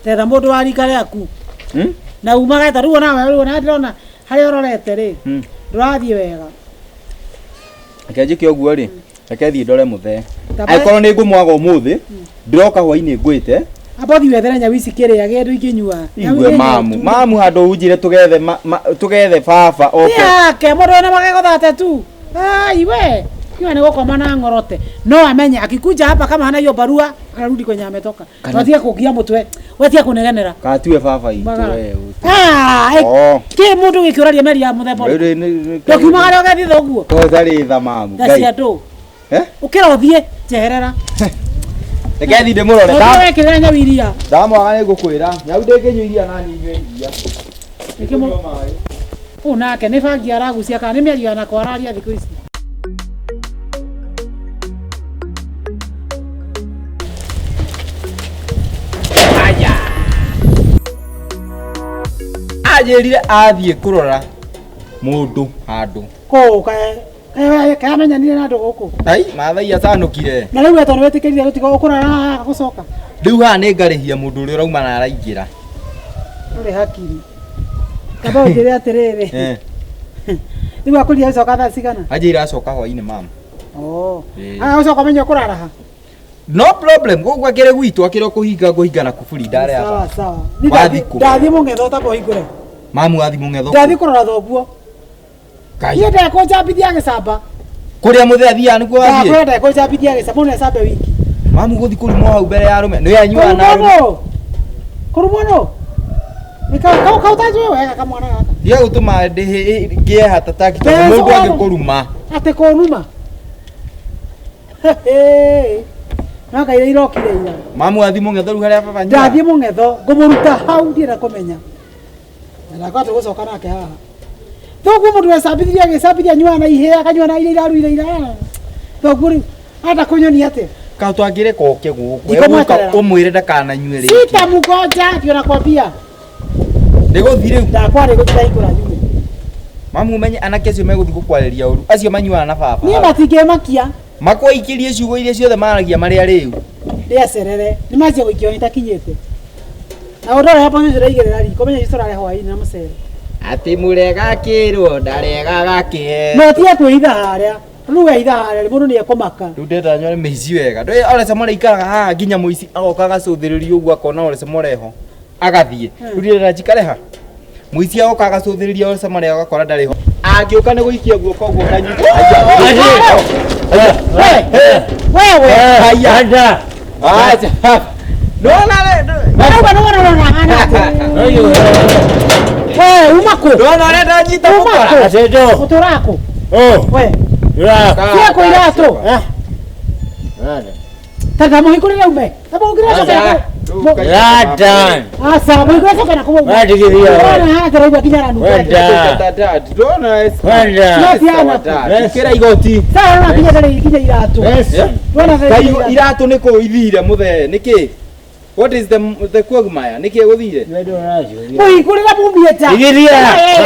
Tetha mũndũ wa rika rĩaku. Hmm? Na umage ta rĩu onawe rĩu ona ndĩrona harĩa ũrorete rĩ Hmm. ndũrathiĩ wega. Reke njĩke ũguo rĩ reke thiĩ ndore mũthee Tamba- angĩkorwo nĩ ngũmwaga ũmũthĩ ndĩroka hwainĩ ngwĩte Amba ũthiĩ wethere nyau ici kĩrĩa kĩndũ ingĩnyua. Nyau igue iria mamu nyotu. mamu handũ unjire tũgethe tũgethe baba Ti oke yake mũndũ wĩna magego thate tu. Ai we. Kiwa nĩ gũkoma na ng'orote. No amenye akikuja hapa kama hana hiyo barua anarudi kwenye ametoka. Kana- Watia kũgia mũtwe. Watia kũnegenera. kana tiwe baba itũ Magara. we ũtu. Ah, Oh. kĩ mũndũ gĩkĩũraria meri ya mũthemba ũrĩkũ? Rĩu nĩ- Ndũkiumagara ũgathiĩ thoguo. to ũtarĩ tha mamu Tha Ngai. cia ndũ. Eh? Ũkĩra ũthiĩ njeherera. Reke thiĩ ndĩmũrore Ũthiĩ wekĩrĩra nyau iria. ndamwaga nĩ ngũkwĩra nyau ndĩngĩnyua iria na niĩ nyue iria Nĩkĩ mũ- Ũũ nake nĩ bangi aragucia kana nĩ mĩario yanakwa araria thikũ ici. Anjĩrire athiĩ kũrora mũndũ handũ Kũũ kamenyanire na andũ gũkũ. ai mathai acanũkire Na rĩu we tondũ wĩtĩkĩrire gũtiga ũkũrara haha gũcoka. rĩu haha nĩ ngarĩhia mũndũ ũrĩa ũrauma na araingĩra Ndũrĩ hakiri. Kaba ũnjĩre atĩrĩrĩ. Eh, Rĩu akwĩrire gũcoka thaa cigana? anjĩrire acoka hwainĩ mamu Oh. Ĩĩ. Aya ũcoka ũmenye ũkũrara ha? no problem gũkũ akĩrĩ gwitũ akĩrĩ o kũhinga ngũhinga na kuburi ndarĩ Sawa aba sawa. Niĩ Wathiĩ ndathiĩ kũ? ndathiĩ mũng'etho ũtamba ũhingũre. mamu athiĩ mũng'etho Ndathiĩ kũrora thoguo. Ngai. Niĩ ndekũnjambithia gĩcamba. kũrĩa mũthee athiaga nĩkuo athiĩ Ndakwĩra ndekũnjambithia gĩcamba mũndũ ecambe wiki. mamu gũthiĩ kũrumwo hau mbere ya arũme nĩ anyuaga na Kũrumwo arũme nũ? Kũrumwo nũ? Nĩ kau kau kau ũtanjũĩ wega kamwana gaka. tiga gũtũma ngĩe hatataki tondũ Mbeca mũndũ ũrarũ- angĩkũruma Atĩ kũnuma. No Ngai iria irokire ira. mamu athiĩ mũng'etho rĩu harĩa baba anyuaga Ndathiĩ mũng'etho ngũmũruta hau ndienda kũmenya. Na ndakwa tũgũcoka nake haha. Thoguo mũndũ wecambithirie agĩcambithia anyuaga na ihĩa akanyua na iria iraruire ira. Thoguo rĩu anda kũnyonia atĩa? kau twangĩreka ũke gũkũ Ndikũmweterera. Egũka ũmwĩre ndakananyue rĩngĩ Sita mũgonja ndio nakwambia. ndĩgũthiĩ rĩu Ndakwa rĩ gũtirahingũra nyume. mamu ũmenye anake acio megũthiĩ gũkwarĩria ũru acio manyuaga na baba Niĩ hau. matingĩmakia makwaikĩrie ciugo iria ciothe maragia marĩ arĩu ndĩacerere nĩ manjia gũikio nĩtakinyĩte. Na ũndũ ũrĩa mboco ũcio ũraigĩrĩra riko menya icio ũrarĩa hwaĩ-inĩ na mũcere. Atĩ mũrega akĩrwo ndaregaga kĩheo. No tiga kwĩhitha harĩa. Rĩu wehitha harĩa mũndũ nĩ ekũmaka. Rĩu ndenda nyone mĩici wega. Ndũĩ Ole Samora ikaraga haha nginya mũici agoka agacũthĩrĩria ũguo akona Ole Samora eho agathiĩ. Rĩu ndĩrenda njikare ha? Mũici agoka agacũthĩrĩria Ole Samora agakora ndarĩ ho. Angĩũka nĩ gũikia guoko ũguo kanyita. Wewe. Haya. Anda. Acha. Ndona Wewe nĩ wona hana atĩa? Wewe uma kũ? ndona ũrĩa ndanyita Uma mũkora. kũ? Atendo. Ũtũraga kũ? Oh. We. Ura. Tiga kũiratũ. Rada. Ta ndamũhingũrĩre ume. Ndamũhingũrĩre coke na kũu. Rada. Aca, mũhingũrĩre coke na kũu. Wadigithia. Ndona haha tũraigua nginya aranunga. Wenda. Ndona Wenda. No ti Kĩra igoti. Sasa naona nginya ndarĩ nginya iratũ. Listen. Ndona ndarĩ Kai nginya iratũ. iratũ nĩ kũ ithire mũthee nĩkĩ? What is the quagmire? Nĩkĩ gũthire? Mũhingũrĩre mumie nja. Digithia.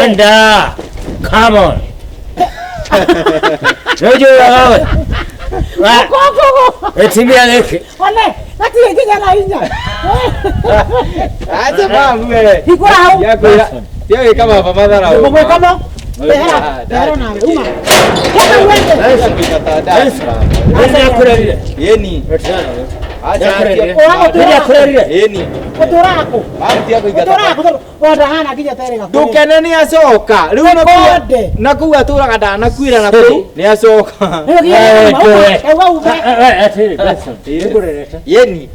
Wenda. Come on. Nojo wewe. Wa. Kũkũ. Etimia leke. One, gatirĩ nginya na hinya. Acha mamu wewe. Hingũra hau. Ya kwĩra. Tiga gwĩka baba matharau. Mũgwĩka mo. Ehera, ehera nawe, uma. Toka uende. Wenda kurerire. Yeni. Acha Ũragũtũra Kurerire. Yeni. Ũtũraga kũ? Mamu tiga kũingata. Ũtũraga kũ? Tondũ ona hana nginya terĩ gakũrĩ. Ndũkene nĩ acoka. Rĩu Konde. na kũu atũraga ndanakuĩra na kũu nĩ acoka. Rĩu nginya Eh, uma, tuwe. uma, uga ume. Atiri. Yeni.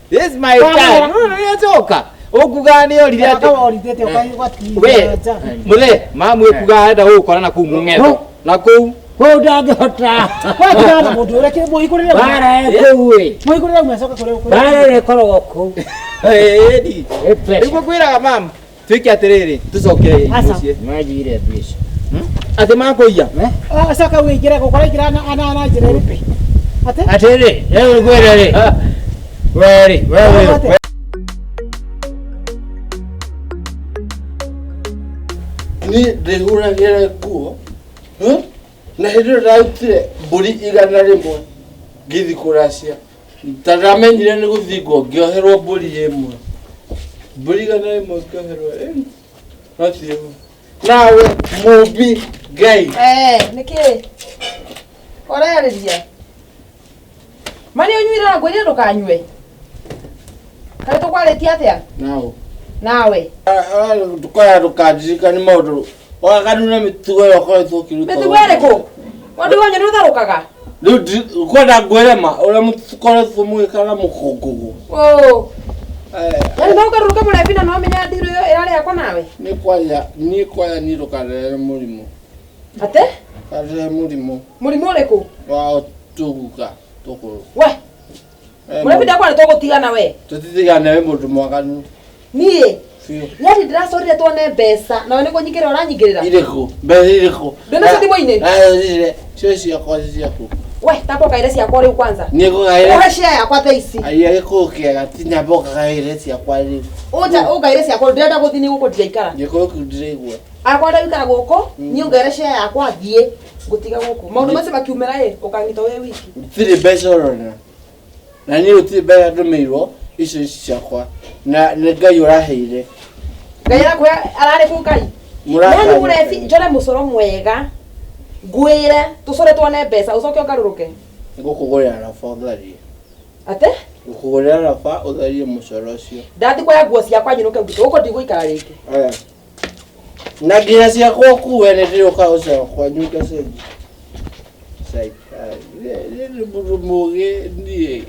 This is my time. No, no, nĩ acoka. Ũkugaga nĩ orire atĩ Kaba worithĩte ũkaigua we mũthee mamu ĩkugaga arenda gũgũkora na kũu mũng'etho na kũu Kũu ndangĩhota. Kwa tigana na mũndũ ũrĩa kĩ mũhingũrĩre ume. Bara ĩ kũu ĩ. Mũhingũrĩre ume acoke kũrĩ kũrĩ. Bara ĩrĩa ĩkoragwo kũu. Ĩni. Ĩ pressure. Nĩguo kwĩraga mamu twĩke atĩrĩrĩ tũcoke Aca. mũciĩ Manjire mbeca. atĩ makũiya Acoke ũingĩre gũkũ ũraingĩra na njĩra ĩrĩkũ? Atĩ? Atĩrĩ, rĩu ngwĩre rĩ. We rĩ, we ũyũ. Atĩ? Niĩ ndĩhũragĩra nguo na hĩndĩ ĩyo ndarutire mbũri 100 ngĩthiĩ kũracia ta ndamenyire nĩ gũthingwo ngĩoherwo mbũri ĩmwe mbũri 100 ngĩoherwo no ti ĩmwe nawe mũmbi Ngai Eh, nĩkĩ? Ũrarĩria? Ma nĩ ũnyuire na ngwĩrire ndũkanyue? Kaĩ tũkwarĩtie atĩa? nawe Nawe. Ndũkoya ndũkandirikane maũndũ waganu na mĩtugo ĩyo ũkoretwo ũkĩruta Mĩtugo ĩrĩkũ? Wandũ wanyu nĩ ũtharũkaga? Rĩu kwenda ngwĩre ma ũrĩa mũkoretwo mũgĩka na mũkũngũgũ Oo. Yaani no ũgarũrũke mũrebi na no ũmenye ndirũ ĩyo ĩrarĩ yakwa nawe? Nĩ kwaya niĩ kwaya niĩ ndũkandehere mũrimũ Atĩ? Kandehere mũrimũ Mũrimũ ũrĩkũ? wa tũguka tũkũrũ We, mũrebi ndakwa nĩ tũgũtigana we. Tũtitigane wĩ mũndũ mwaganu Niĩ biũ yaani ndĩracorire tuone mbeca nawe nĩ kũnyingĩrĩra ũranyingĩrĩra. Irĩkũ mbeca irĩkũ Ndĩnacio thimũ-inĩ? Ndacire cio ciakwa ci ciaku We, tamba ũkaire ciakwa rĩu kwanza. Niĩ ngũgaĩre Ũhe share yakwa thaa ici. Aiya gĩkũyũ kĩega ti nyamba ũkagaĩre ciakwa rĩu Ũnja ũngaire ciakwa ndĩrenda gũthiĩ nĩ gũkũ ndiraikara. Gĩkũyũ kĩu ndĩraigua Akwa ndagũikara gũkũ, niĩ ũngaire share yakwa thiĩ ngũtiga gũkũ. Maũndũ macio makiumĩra ĩ, ũkanyita wĩ wiki. Gũtirĩ mbeca ũrona na niĩ gũtirĩ mbeca ndũmĩirwo icio ici ciakwa na nĩ Ngai ũraheire Ngai arakũhe ararĩ kũ Ngai? Mũrata Yaani mũrebi njore mũcoro mwega ngwĩre tũcore tuone mbeca ũcoke ũngarũrũke. Ngũkũgũrĩra raba ũtharie Atĩ? Ngũkũgũrĩra raba ũtharie mũcoro ũcio Ndathiĩ kuoya nguo ciakwa nyinũke gwitũ gũkũ ndigũikara rĩngĩ. Aya. Na nginya ciakwa ũkue nĩ ndĩrĩũka gũcora kwanyu ngacenjia nĩ mũndũ mũgĩ niĩ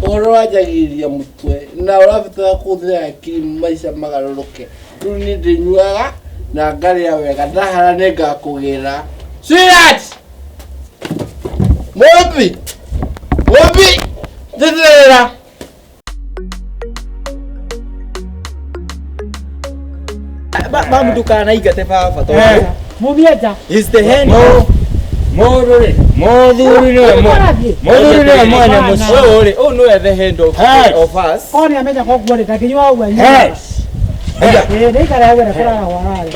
ũhoro wanjagĩrĩria mũtwe na ũrabatara kũhũthĩra akiri maica magarũrũke rĩu niĩ ndĩnyuaga na ngarĩa wega ndahara nĩ ngakũgĩra Sweetheart! Mũmbi! Mũmbi! Njĩtĩrĩra! Mamu ndũkanaingate baba tondũ Mumie nja. is the hand Mũndũ rĩ, mũthuri nĩwe mũthuri nĩwe mwene mũciĩ. Ũyũ rĩ, ũyũ nĩwe the hand of, Hey. of us. Korwo nĩ amenya koguo rĩ ndangĩnyua ũguo anyuaga. Yes. Ĩĩ nĩikara hau ere kũrara hwararĩ.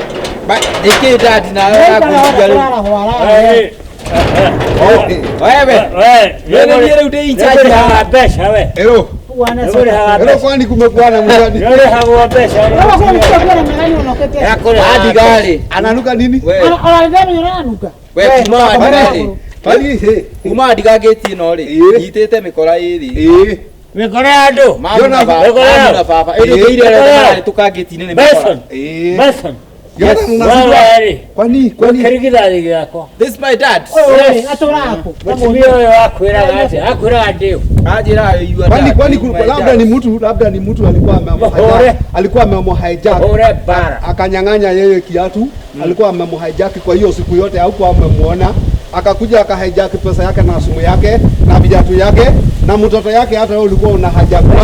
Nĩkĩ dad nawe Nĩikara hau ũrakũhinga ere rĩu? kũrara hwararĩ. Wewe. We, Wewe niĩ rĩu ndĩ in charge nĩngũrĩhaga haha. mbeca we. Ĩrũ. Wanacoka. Leo kwani kumekuwa na mgani? Nĩũrĩhagwo mbeca. Wewe kwa nini kwa na mgani unokete? Adigari. Ananuka nini? We. Ona ndani unanuka. We kuma adigari. Kwani he. Kuma adigagĩti ĩno rĩ. Ĩĩ. Nyitĩte mĩkora ĩrĩ. Eh. Mĩkora ya andũ. Mamu na baba. Mĩkora. Mamu na baba. Ĩrĩ ĩrĩa ĩrĩa tũkangĩti-inĩ nĩ mĩkora. Mason. Eh. Mason. Yona unazijua. Wewe rĩ. Kwani kwani Kĩrigithathi gĩakwa. This is my dad. Wewe atora ako. Mũtumia ũyũ akwĩraga atĩa? Akwĩraga ndĩũ. Anjĩraga you are kwani dad. kwani You my labda dad. ni mtu labda ni mtu alikuwa Muhore. amemhijack alikuwa amemhijack Hũre mbara. akanyang'anya yeye kiatu, alikuwa amemhijack kwa hiyo siku yote hakuwa amemuona, akakuja akahijack pesa yake na simu yake na viatu yake na mtoto yake, hata wewe ulikuwa unahijackwa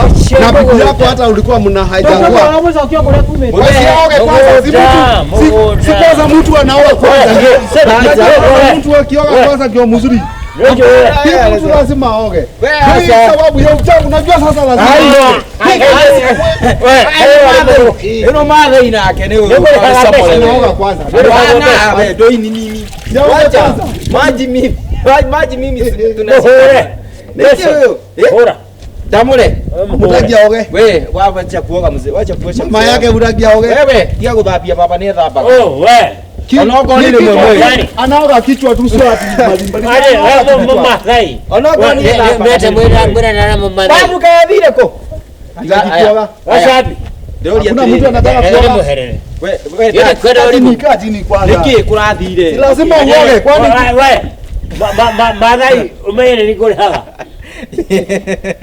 na bibi yako hata ulikuwa mnahijackwa. Ndio kwa kule kume. Usioge kwanza, si mtu si kwanza mtu anaoga kwanza. Unajua mtu akioga kwanza ndio mzuri. Kila mtu lazima aoge. Wewe Hii acha. sababu ya uchafu unajua sasa lazima. Ĩno mathai nake nĩ ũyũ. Anaoga kwanza. Bwana we ndoini mimi. Sioge Wacha. kwanza. Maji mimi. Maji mimi Muhũre. Nĩkĩ ũyũ? Eh? Hũra. Ndamũre. Mutaki aoge. We wacha kuoga mzee. Wacha kuosha. Mama yake mutaki aoge. Wewe tiga gũthambia baba nĩ ethambaga. Oh, we. Onokorwo nĩ rĩmwe mweri. Yaani, Anaoga kichwa tu sio ati mbalimbali. Arĩ, we Mũmathai. Onokorwo nĩ ethambaga. Mete mwĩra mwĩra na Mũmathai. Babu kayathire kũ? Hataki kuoga. Wacabi. Ndĩroria Hakuna mtu atĩrĩrĩ. anataka Nĩ kuoga. mũherere. We we Yeye dad. kwenda Kaa ũrĩkũ? chini, kaa chini kwanza. Nĩkĩ kũrathire? Si lazima uoge kwani We, we. Mathai umenye nĩ kũrĩhaga.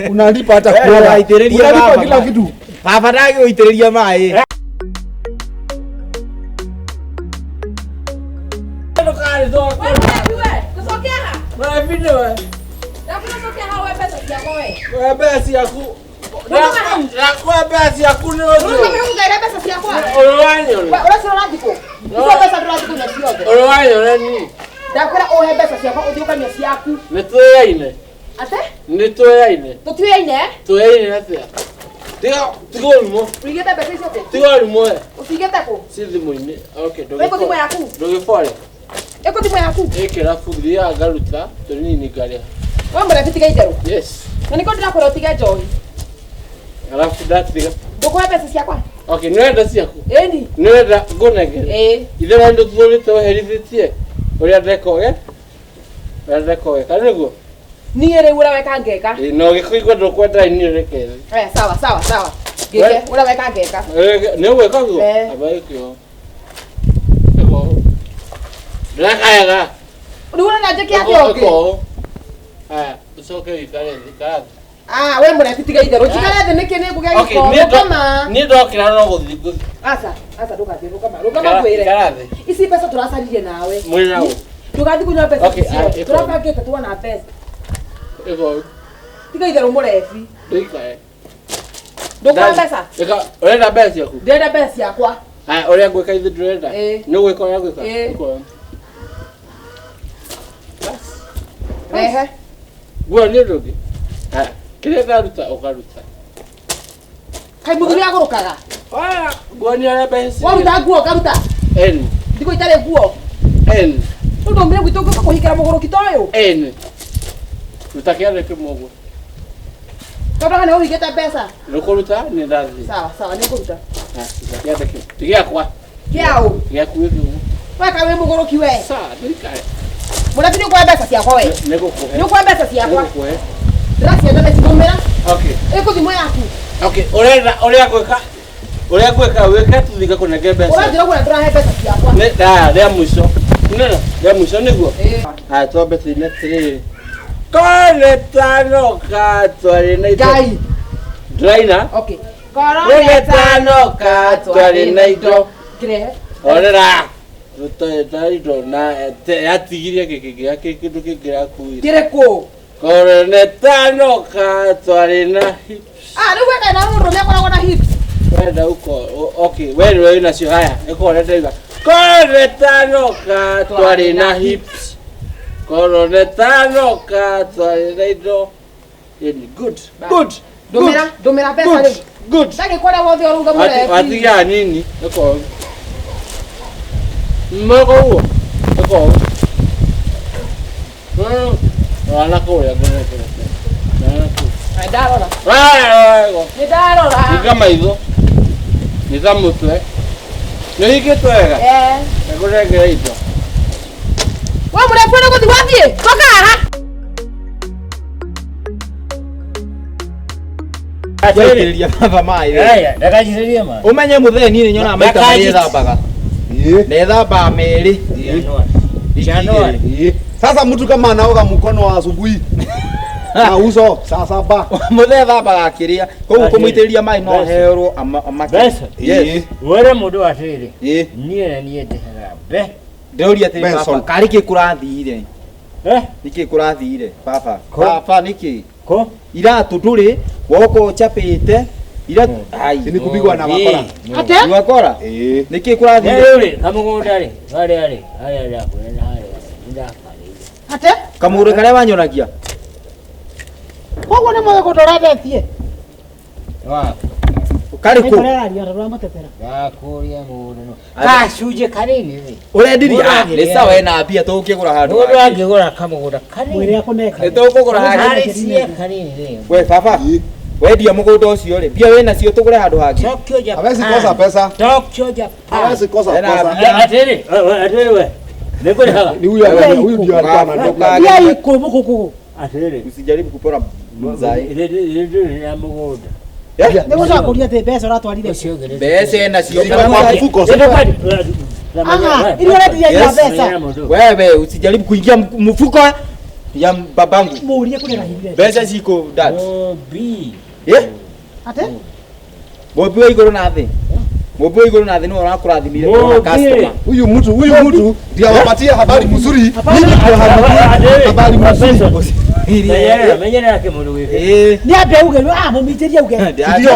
unalipa hata Wewe kuoga. waitĩrĩria Unalipa baba. kila kitu. Baba ndagĩgũitĩrĩria maĩ. We mbeca ciaku. Ndakũhe mbeca ciaku nĩ ũndũ. Ũrĩ wanyore. Ũrĩ wanyore ni. Ndakwĩra ũhe mbeca ciakwa ũthiĩ ũkanyue ciaku. Nĩ twĩyaine. Ate? Nĩ twĩyaine. Tũtiũyaine? Twĩyaine atĩa? Tiga tiga ũrimũ. Ũigĩte mbeca icio kũ? Tiga ũrimũ we. Ũcigĩte kũ? Ci thimũ-inĩ. Okay, Ĩkũ thimũ yaku? Ndũgĩbore. Ĩkũ thimũ yaku? Ĩ kĩrabu thiaga ngaruta tũnini ngarĩha. We mũrebi tiga itherũ. Yes. Na nĩkĩo ndĩrakwĩra ũtige njohi. Alafu ndatiga. Ndũkũhe mbeca ciakwa? Okay, nĩ ũrenda ciaku? Ĩni. Nĩ ũrenda ngũnengere? Ĩĩ. Ithe ndũ tũthũrĩte weherithĩtie ũrĩa ndekoge? Ũrĩa ndekoge, kana nĩguo? Niĩ rĩu ũrĩa weka ngeka. Ĩ, na ũgĩkũigua ndũkwenda niĩ reke thĩ. Aya, sawa sawa sawa. Ngĩke ũrĩa weka ngeka. Nĩ ũgwĩka guo? Eh. Aba ĩkĩo. Ĩko. Ndĩrakayaga. Rĩu ũrenda njĩke atĩa ũngĩ? Ĩko. Aya, ũcoke ũikare thĩ, ikara thĩ. Ah, we mũrebi tiga itherũ. Njikare thĩ nĩkĩ nĩ ngũgĩa Okay, gĩko. niĩ ndo- Rũgama. niĩ ndokĩra no gũthiĩ ngũthiĩ. Aca, aca ndũgathiĩ rũgama. Rũgama Ikara- ngwĩre. ikara thĩ. Ici mbeca tũracaririe nawe. Mwĩra ũ? Ndũgathiĩ kũnyua mbeca Okay, icio. ah, ĩko. Tũrabangĩte tuona mbeca. Ĩko. Tiga itherũ mũrebi. Ndũikare. Ndũkũhe mbeca? Ĩka, ũrenda mbeca ciaku? Ndĩrenda mbeca ciakwa. Aya, ũrĩa ngwĩka ithuĩ ndũrenda? Ĩ. Nĩ ũgwĩka ũrĩa ngwĩka? Ĩ. Ĩko. Rehe. Nguo nĩ ũndũ ũngĩ? Aya, kĩrĩa ndaruta ũkaruta. Kaĩ mũthuri agũrũkaga? Waya, nguo nĩ ũrĩa mbeca ciĩ. Waruta nguo ũkaruta. N. Thikũ itarĩ nguo. N. Rĩu ndaumire gwitũ ngĩũka kũhingĩra mũgũrũki ta ũyũ. N. Ruta kĩande kĩmwe ũguo. Tondũ haha nĩ ũigĩte mbeca. Nĩũkũruta nĩ ndathiĩ. Sawa sawa nĩ ngũruta. Aya, ruta kĩande kĩmwe. Ti gĩakwa. Kĩaũ? Gĩaku gĩkĩ ũguo. We kaĩ wĩ mũgũrũki we. Sawa, ndũikare. Mũrebi nĩ ũkũhe mbeca ciakwa we. Nĩngũkũhe. Nĩ ũkũhe mbeca ciakwa. Nĩngũkũhe. Ndĩracienda na citũmĩra. Okay. Ĩkũ thimũ yaku. Okay, ũrenda ũrĩa ngwĩka ũrĩa ngwĩka wĩke tũthiĩ ngakũnengere mbeca. Ũranjĩra ũguo na ndũrahe mbeca ciakwa. Nĩ ndaya rĩa mũico. Nĩna rĩa mũico nĩguo. Ĩ. Aya twambe tũine atĩrĩrĩ. Kore tano katwarĩ na indo. Ngai. Ndĩraina. Okay. Kore tano katwarĩ na indo. Kĩrehe. Orera. Tũtarĩ indo na yatigirie gĩkĩ gĩake kĩndũ kĩngĩ rakuire. Kĩrĩkũ? Kore tano katwarĩ na hips. Ah, rĩu weka na mũndũ nĩakoragwo na hips. Wenda uko okay, we nĩwe wĩnacio haya ĩkorwo ndaiga kore tano katwarĩ na hips. Kore tano katwarĩ na indo. Ĩni good good. Ndũmĩra, ndũmĩra mbeca Good rĩu. good. Ndagĩkora wothe ũrauga mũrebi. Watigia nini ĩkorwo moko ũguo ĩkorwo wana kũrĩa ngũnengere. Wana kũu. Ndarora. Wewe. Nĩ ndarora. Iga maitho. Nyita mũtwe. Nĩ hingĩtwo wega? Eh. Nĩngũrengera indo. We mũrefu nĩ gũthiĩ wathiĩ. Coka haha. Waitĩrĩria baba maĩ we. Aya, ndakajitĩrĩrie maĩ. Ũmenye mũthee niĩ nĩ nyonaga maita marĩa ethambaga. Na ethambaga merĩ. Januari. Ĩĩ. Sasa mtu kama anaoga mkono wa asubuhi na uso saa saba. Mũthee ethambaga akĩrĩa. Koguo Atĩrĩ. kũmũitĩrĩria maĩ no Mbeca. herwo amake. Mbeca. Yes. Wĩre mũndũ atĩrĩrĩ, Ĩĩ. niĩ na niĩ ndĩhaga mbe. Ndĩroria atĩrĩ Benson. baba, karĩ kĩ kũrathire? Eh? Nĩkĩ kũrathire baba? Kũ? Baba nĩkĩ? Kũ? Iratũ ndũrĩ, woka ũcapĩte. Iratũ ai. Si ni kupigwa na wakora. Ate? Ni wakora? Ĩĩ. Nĩkĩ kũrathire? Rĩu rĩ, kamũgũnda rĩ, harĩa rĩ, harĩa ndakwĩra nĩ harĩa, nĩ ndakarĩire. Ate? Kamũgũnda karĩa wanyonagia? Koguo nĩ mũgũnda ũrendetie. Waku. Karĩ kũ? Ũreraria ũramũtetera. Ndakũria mũgũnda no. Gacunjĩ kanini rĩ. Ũrendirie? Mũndũ Ah, nĩ sawa ena mbia tũgũkĩgũra handũ Mũndũ hangĩ. angĩgũra kamũgũnda kanini. Mwĩre akũnengere. Nĩ tũkũgũra hangĩ. Harĩcie kanini rĩ. We baba, wendia mũgũnda ũcio rĩ, mbia wĩna cio tũgũre handũ hangĩ. Tokyo Japan. Hawezi kosa pesa. Tokyo Japan. Hawezi kosa Tena pesa. mbia. Atĩrĩ, atĩrĩ we. Nĩngũrĩhaga. Ni huyu huyu ndio alikuwa anatoka. Mbia ikũ mũkũkũgũ. Atĩrĩrĩ. Usijaribu kupora mzae. Rĩrĩ rĩa mũgũnda. Nĩ gũcakũria atĩ mbeca ũratwarire. Ũcio ũngĩ nĩ- Mbeca ena cio. Ziko kwa mfuko. Anga, iria ũrendirie ira Yes. mbeca. Wewe usijaribu kuingia mfuko ya babangu. Mũũrie kũrĩa rahithire. Mbeca ciko that. Mũmbi. Eh? Ate? Mũmbi wa igũrũ na thĩ. Mũmbi wa igũrũ na thĩ nĩwe ũrakũrathimire kuona Mũmbi. customer. Huyu mtu ndiye awapatie habari mzuri. Mimi ndio habari mzuri. Menyerera, menyerera kĩmũndũ gĩkĩ. Eh. Nĩ ambe auge, ah mũmĩitĩrie auge. Ndio.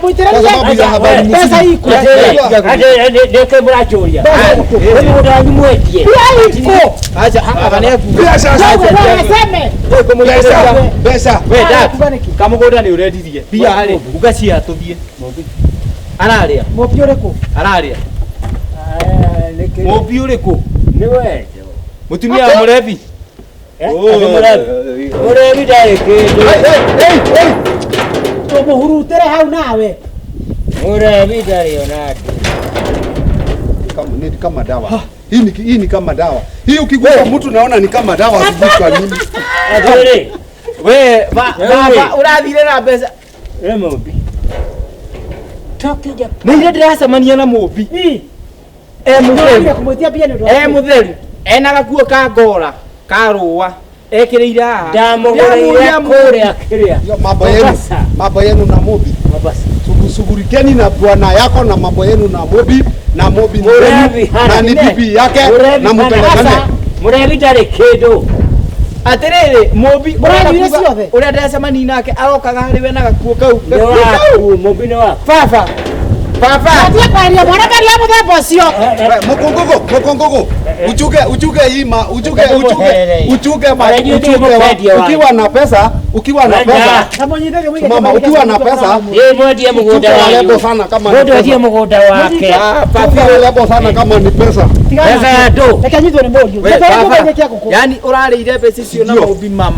Mũitĩrĩrie Kwa sababu ya habari mbeca mzuri. ikũ. Atĩrĩ, atĩrĩ, nĩkĩ mũranjũria? Ũyũ mũgũnda wanyu mwendie. Mbia ikũ. Acha hapa nĩ akuga. Pesa Wewe aseme. pesa pesa. We dad, Kuga nĩkĩ? kamũgũnda nĩ ũrendirie. Mbia rĩ, uga cia tũthiĩ. Ararĩa, Mũmbi ũrĩkũ? ararĩa. Ah, nĩkĩ? Mũmbi ũrĩkũ? Nĩ wendo. Mũtumia wa mũrebi. Eh, atĩ mũrebi. Mũrebi ndarĩ kĩndũ. Tũmũhurutĩre hau nawe. Mũrebi ndarĩ ona ndũ. Ni kama dawa. Hii ni kama dawa. Hii ukigusa mtu naona ni kama dawa sijui kwa nini. Atĩrĩ, We baba ũrathire na mbeca. ĩ mũmbi. Tokyo Japan. Nĩ ire ndĩracemania na mũmbi. Ĩ. E mũtheru. Nĩ kũmwĩtia mbia nĩ ũndũ wa E mũtheru. Ena gakuo ka ngora, ka rũa. Ekĩrĩire haha. Ndamũgũrĩire kũrĩa kĩrĩa. Hiyo mambo yenu. Mombasa. Mambo yenu na Mobi. Mombasa. Shughulikeni na bwana yako na mambo yenu na Mobi na Mobi ni Mũrebi wenu hana na ni bibi yake Mũrebi na hana- mpelekane. Mũrebi ndarĩ kĩndũ. Atĩrĩrĩ, mũmbi Mũranyuire ciothe? ũrĩa ndĩracemania nake arokaga harĩ we na gakuo kau. Nĩ waku, mũmbi nĩ waku. Baba. Baba. Atie kwaria mwana karia mũthemba ũcio. Mukongogo, mukongogo. Uchuke uchuke hii ma uchuke uchuke uchuke ma Unajua uchuke ndio mwendia wangu. ukiwa na pesa, ukiwa na pesa. Kamũnyitĩrie mũige Mama, ukiwa na pesa, Yeye mwendie mũgũnda Chuka wanyu. lebo sana kama ni Mũndũ endie pesa. mũgũnda wake. Chuka lebo sana kama ni pesa. Pesa ya ndũ. Reke anyitwo nĩ mũriũ. We, Reke baba, mũgerie kĩa ngũkũ. yani ũrarĩire mbeca icio na Ndio. mũmbi ma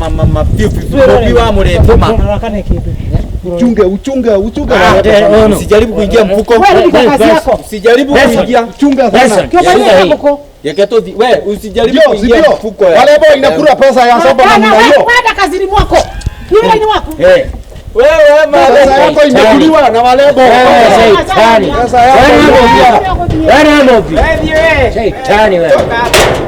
biũ biũ, mũmbi wa mũrebi ma. Rora kana kĩndũ. Uchunge uchunge uchunge Ah, lebo sana. ono. Usijaribu kuingia mfuko. Wewe rudi kwa kazi yako. Usijaribu Benson. kuingia. Uchunge sana. Benson. Kĩũmbarie kĩa ngũkũ. Reke tũthi. We usijaribu Ndio, kuingia ndio. mfuko ya. Wale boy inakula pesa ya saba Hapana, namna wewe hiyo. kwenda kazini mwako. Ni wĩra-inĩ waku. Eh, Wewe ma. Pesa yako imekuliwa na wale boy. Shaitani. Pesa yako imekuliwa. Wewe nĩ mũmbi. Wewe thiĩ we. Shaitani wewe.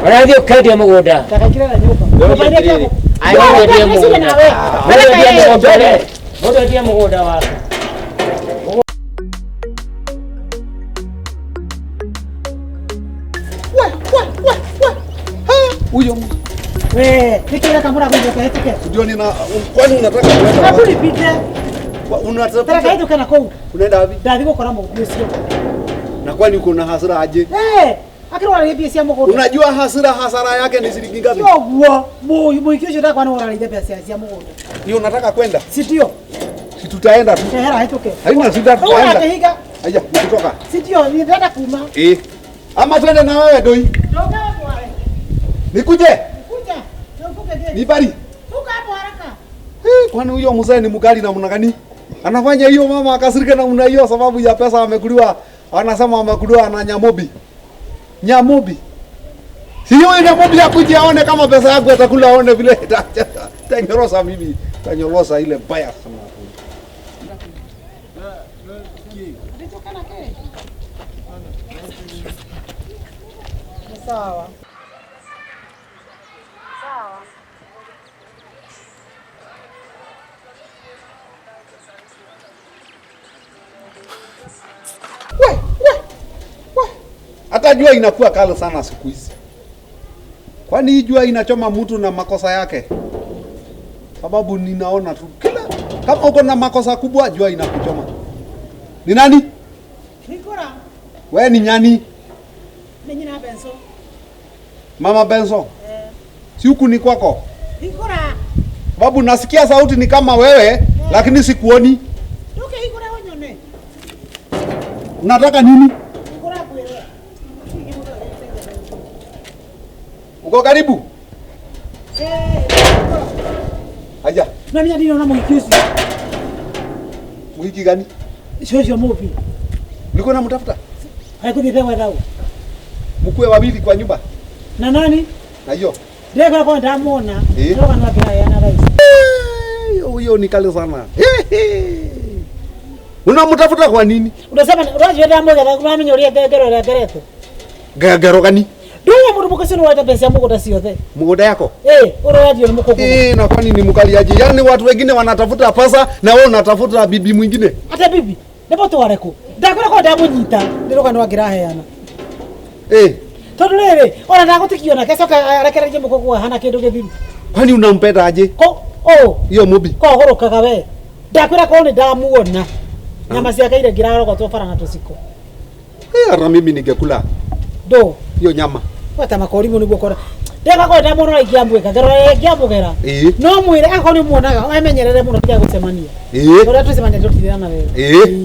Ũrathiĩ ũkendia mũgũnda. Ndakaingĩre na nyũmba. Kĩũmbarie kĩa ngũkũ. Mũndũ endie Meciria mũgũnda. nawe. Mũndũ endie mũgũnda we. Mũndũ endie mũgũnda wake. Huyo We, nĩkĩ ũreka mũrango-inĩ ũkahĩtũke? ndio nina kwani unataka kuenda Hebu wapi? nipite. Unataka Tereka hĩtũke na kũu. unaenda wapi? Ndathiĩ gũkora mũmbi ũcio. Na kwani uko na hasira aje? Eh, akĩrwara mbia cia mũgũnda. Unajua hasira hasara yake ni shilingi ngapi? Ti ũguo, mũhiki ũcio ndakwa nĩ ũrarĩire mbeca cia mũgũnda. Ni unataka kwenda? Si ndio? Si tutaenda tu. Ehera hĩtũke. Haina shida Rĩu tutaenda. ũrakĩhinga. Haya, nikitoka. Si ndio, niĩ ndĩrenda kuma. Eh. Ama twende na wewe doi. Ndũkae mware. Nikuje? Kuja. Na ufunge gate. Ni bari. Funga hapo haraka. Eh, Kwani huyo mzee ni mkali namna gani? Anafanya hiyo mama akasirika namna hiyo sababu ya pesa amekuliwa. Anasema amekuliwa na Nyamobi. Nyamobi. Si hiyo Nyamobi akuje aone kama pesa yangu atakula aone vile tanyorosa mimi. Tanyorosa ile mbaya sana. Sawa. We, we, we. Hata jua inakuwa kali sana siku hizi. Kwani hii jua inachoma mtu na makosa yake? Sababu ninaona tu kila kama uko na makosa kubwa jua inakuchoma. Ni nani? Nikora. We ni nyani? Ni nyina Benso. Mama Benso. Eh. Si huku ni kwako? Nikora. Sababu nasikia sauti ni kama wewe lakini sikuoni. Nduke ikora wonyone. Unataka nini? Nikora kwere. Uko karibu? Eh. Aja. Na mimi ndino na muhiki ucio. Muhiki gani? Ucio mubi. Ulikuwa unamtafuta? Haikuthiite gwetha u. Mkuwe wawili kwa nyumba. Na nani? Na hiyo. Ndekora kwa ndamuona. Eh. Ndoka no akiraheana thaa ici. Huyo ni kali sana. Unamtafuta kwa nini? Unasema ũracio ndamũgetha ũramenya ũrĩa ngengero ĩrĩa ngerete. Ngengero gani? Nduya mũndũ mũkũcio nĩwoete mbeca cia mũgũnda ciothe. Mugunda yako? Eh, ũroendio nĩ mũkũngũ. Eh, na kwani ni mkali aje? Yaani watu wengine wanatafuta pesa na wewe unatafuta bibi mwingine. Ate bibi, nĩmũtware kũ? Ndakwĩra kwa ndamũnyita, ndĩroka nĩ wangĩraheana. Eh, Tondũ rĩrĩ, ona ndagũtikio nake acoka arekererie mũkũngũ ahana kĩndũ gĩthiru. kwani unampenda aje? Ko ũ Hiyo mubi. ko ũgũrũkaga we. Ndakwĩra korwo nĩ ndamuona. Nyama ciake iria ngĩrarogotwo bara na tũciko. Eh, hata mimi ningekula Ndũ. hiyo nyama. Gweta makorimu nĩguo kora. Ndeka kwa ndamuona ingĩamwĩka, ngero ingĩamũgera. Eh. No mwĩre akorwo nĩ ũmuonaga, emenyerere mũno tiga gũcemania. Eh. Ũrĩa twĩcemania tũtirĩana wega. Eh.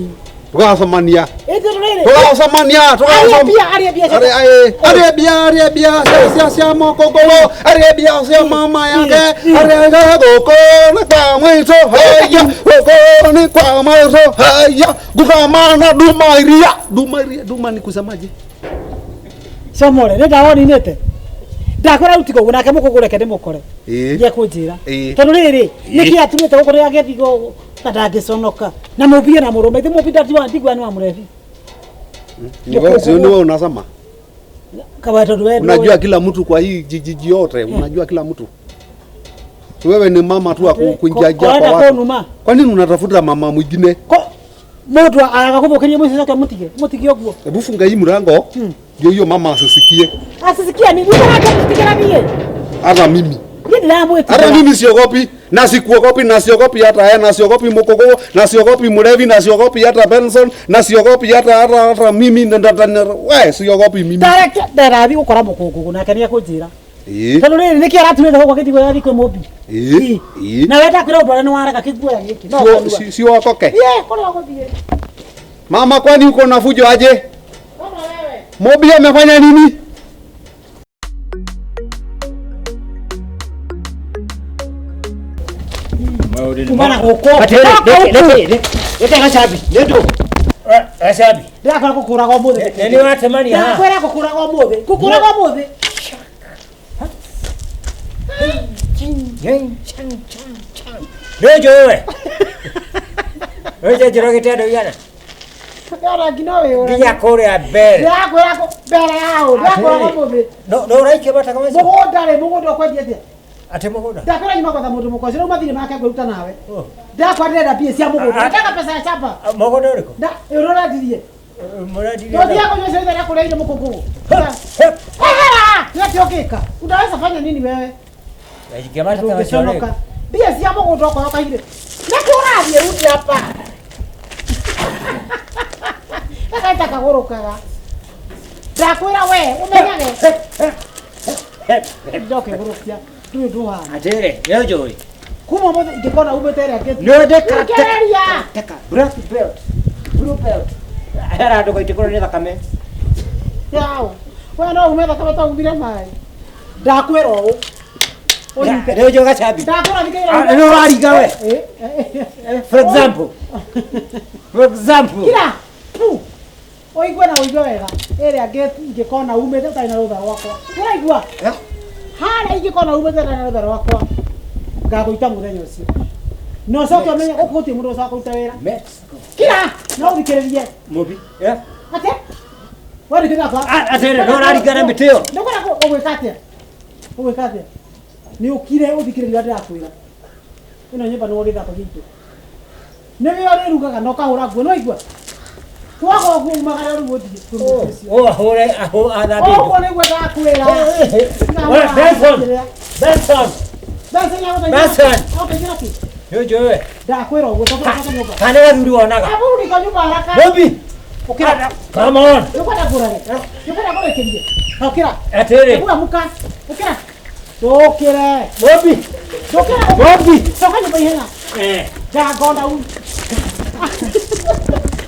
Tukacemania. Ĩ tondũ rĩrĩ, Tukacemania, aria tukacemania. mbia, aria mbia Are ae, are bia, are bia, cia cia mokogolo, are bia cia mama yake, are goko ni kwa mwitu, haya, goko ni kwa mwitu, haya, gukamana duma iria, duma iria, duma ni kusemaje? Somore, nĩ ndawa ninĩte. Ndakwĩra rĩu tiga ũguo nake mũkũngũ reke ndĩmũkore. Eh. Nĩekũnjĩra. Ĩ. Tondũ rĩrĩ, nĩkĩ atumĩte gũkũ rĩrĩa agĩthiĩ na ndangĩconoka. Na mũmbie na mũrũme, ithe mũmbi ndigua nĩ wa mũrebi. Ni wewe, si ni wewe unasema. Kaba tondũ we Unajua kila mtu kwa hii jiji yote, unajua kila mtu. Wewe ni mama tu wa kuingia ingia kwa Korenda watu. kũnuma. Kwa nini unatafuta mama mwingine? Ko mũndũ agagũthũkĩria mũciĩ coke mũtige, mũtige ũguo. Hebu funga hii mlango ndio hiyo mama asisikie. Asisikia ni ndio akamutigĩra niĩ. Hata mimi. Niĩ ndĩramwĩtigĩra. Hata mimi siogopi na sikuogopi na siogopi hata yeye na siogopi Mukogo na siogopi Mulevi na siogopi hata Benson na siogopi hata mimi na we siogopi mimi. Tareke ndĩrathiĩ gũkora mũkũngũgũ nake nĩekũnjĩra. Eh. Tondũ rĩrĩ nĩkĩ araturĩte gũkũ agĩthiĩ gũthiĩ kwĩ mũmbi. Eh. Eh. Na we ndakwĩra ũndũ ũrĩa nĩwarega kĩguoya gĩkĩ. No Sio ũkanua. sio wakoke. Ye, kũrĩa ũgũthiĩ. Mama, kwani uko na fujo aje? Kama wewe. Mobi amefanya nini? Kuma na gũkũ. Reke gacabi. Nĩ ndũ. Gacabi. Ndĩrakwĩra gũkũraga ũmũthĩ. Nĩ watemania haha. Ndĩrakwĩra gũkũraga ũmũthĩ. Gũkũraga ũmũthĩ. Nĩ njũĩ we. Nĩ njũragĩte andũ igana. Ndĩrona nginya wĩyũragie. Nginya kũrĩa mbere. Ndĩrakwĩra mbere yao. Ndĩrakwĩra ũmũthĩ. No ũraikia mataka macio? Mũgũnda rĩ, mũgũnda ũkwendia atĩa? Atĩ mũgũnda? Ndakwĩra nyuma gwetha mũndũ mũkoci rĩu mathirĩ make ngwĩruta nawe. Oh. Ndakwĩra ndĩrenda mbia cia mũgũnda. Ah, ah. Nataka pesa ya shamba. Mũgũnda ũrĩkũ? Na ũrĩa ũrendirie. Mũrendirie. Ndio kũnyua cai rĩa kũrĩa irio mũkũngũgũ. Ehera! Nĩkĩo ũngĩka. Unaweza fanya nini wewe? Ndaikia mataka macio rĩ. Ndũngĩconoka. Mbia cia mũgũnda okorwo kaire. Nĩkĩ ũrathiĩ rudi hapa? Gaka kagũrũkaga. Ndakwĩra we ũmenyage. Ndokĩgũrũkia. Ndũĩ ndũhana. Atĩrĩ, nĩ njũĩ. Kuma ũmũthĩ ingĩkona umĩte ĩrĩa ngĩthiĩ. Nĩ ndĩka. Rekereria! Teka. Black belt. Blue belt. Hera ndũgaitĩkwo nĩ thakame. Yao. We no ume thakame ta umire maĩ. Ndakwĩra ũũ. Ũnyite. Rĩu njoga cabi. Ndakũra thikĩrĩria. Ah, nĩ ũraringa we. Eh, eh, eh. For example. For example. Kira. Pu. Ũigue na ũigue wega. Ĩrĩa ingĩkona umĩte ũtarĩ na rũtha rwakwa. Ũraigua? Eh? Harĩa ingĩkona umĩte ũtarĩ na rũtha rwakwa. Ngagũita mũthenya ũcio. Na ũcoke ũmenye gũkũ gũtirĩ mũndũ ũcoka kũruta wĩra. Mexico. Kira! No ũthikĩrĩrie. Mũbi. Eh? Atĩa? We nĩ kwa. Ah, atĩrĩrĩ, no ũraringa na mĩtĩ ĩyo? Nĩũkwenda ũgwĩka atĩa? Ũgwĩka atĩa? Nĩ ũkire ũthikĩrĩrie ũrĩa ndĩrakwĩra. Ĩno nyũmba nĩwe ũgĩthakagia indo. Nĩwe ũrĩrugaga na ũkahũra nguo, nĩwaigua? Twaga ũguo umagara rĩu ũthiĩ kwĩ mũndũ ũcio. Ũũ ahũre ahũ athambie indo. Ũguo nĩguo ndakwĩra. We, Benson. Benson. Benson agũteithia- Benson. agũteithia kĩ? Nĩ ũnjũĩ we. Ndakwĩra ũguo tondũ ũcoke nyũmba. Kana nĩ gathuri wonaga. Abururika nyũmba haraka. Mũbi. Ũkĩra. Come on. Nĩũkwenda ngũrage? Nĩũkwenda ngũrĩkĩrie? Ũkĩra. Atĩrĩrĩ. Ebu amuka. Ũkĩra. Ndũkĩre. Mũbi. Ndũkĩra. Mũbi. Coka nyũmba ihenya. Eh. Ndangona u.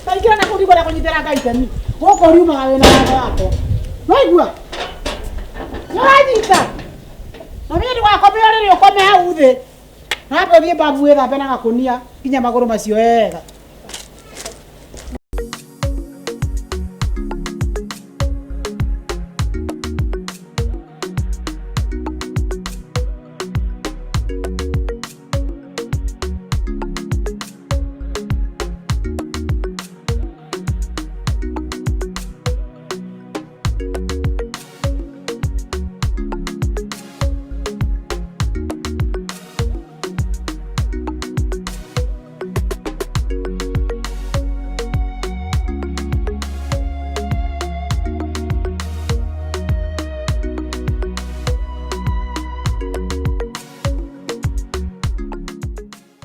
Taingĩra na kũu ndikwenda kũnyitĩra Ngai itemi. Gũkũ riumaga wĩna watho wakwa. Nĩwaigua? Nĩwanyita? Na mimi ndũgakome ũrĩrĩ ũkome hau thĩ. Na wambe ũthiĩ babu wĩthambe na gakũnia nginya magũrũ macio wega.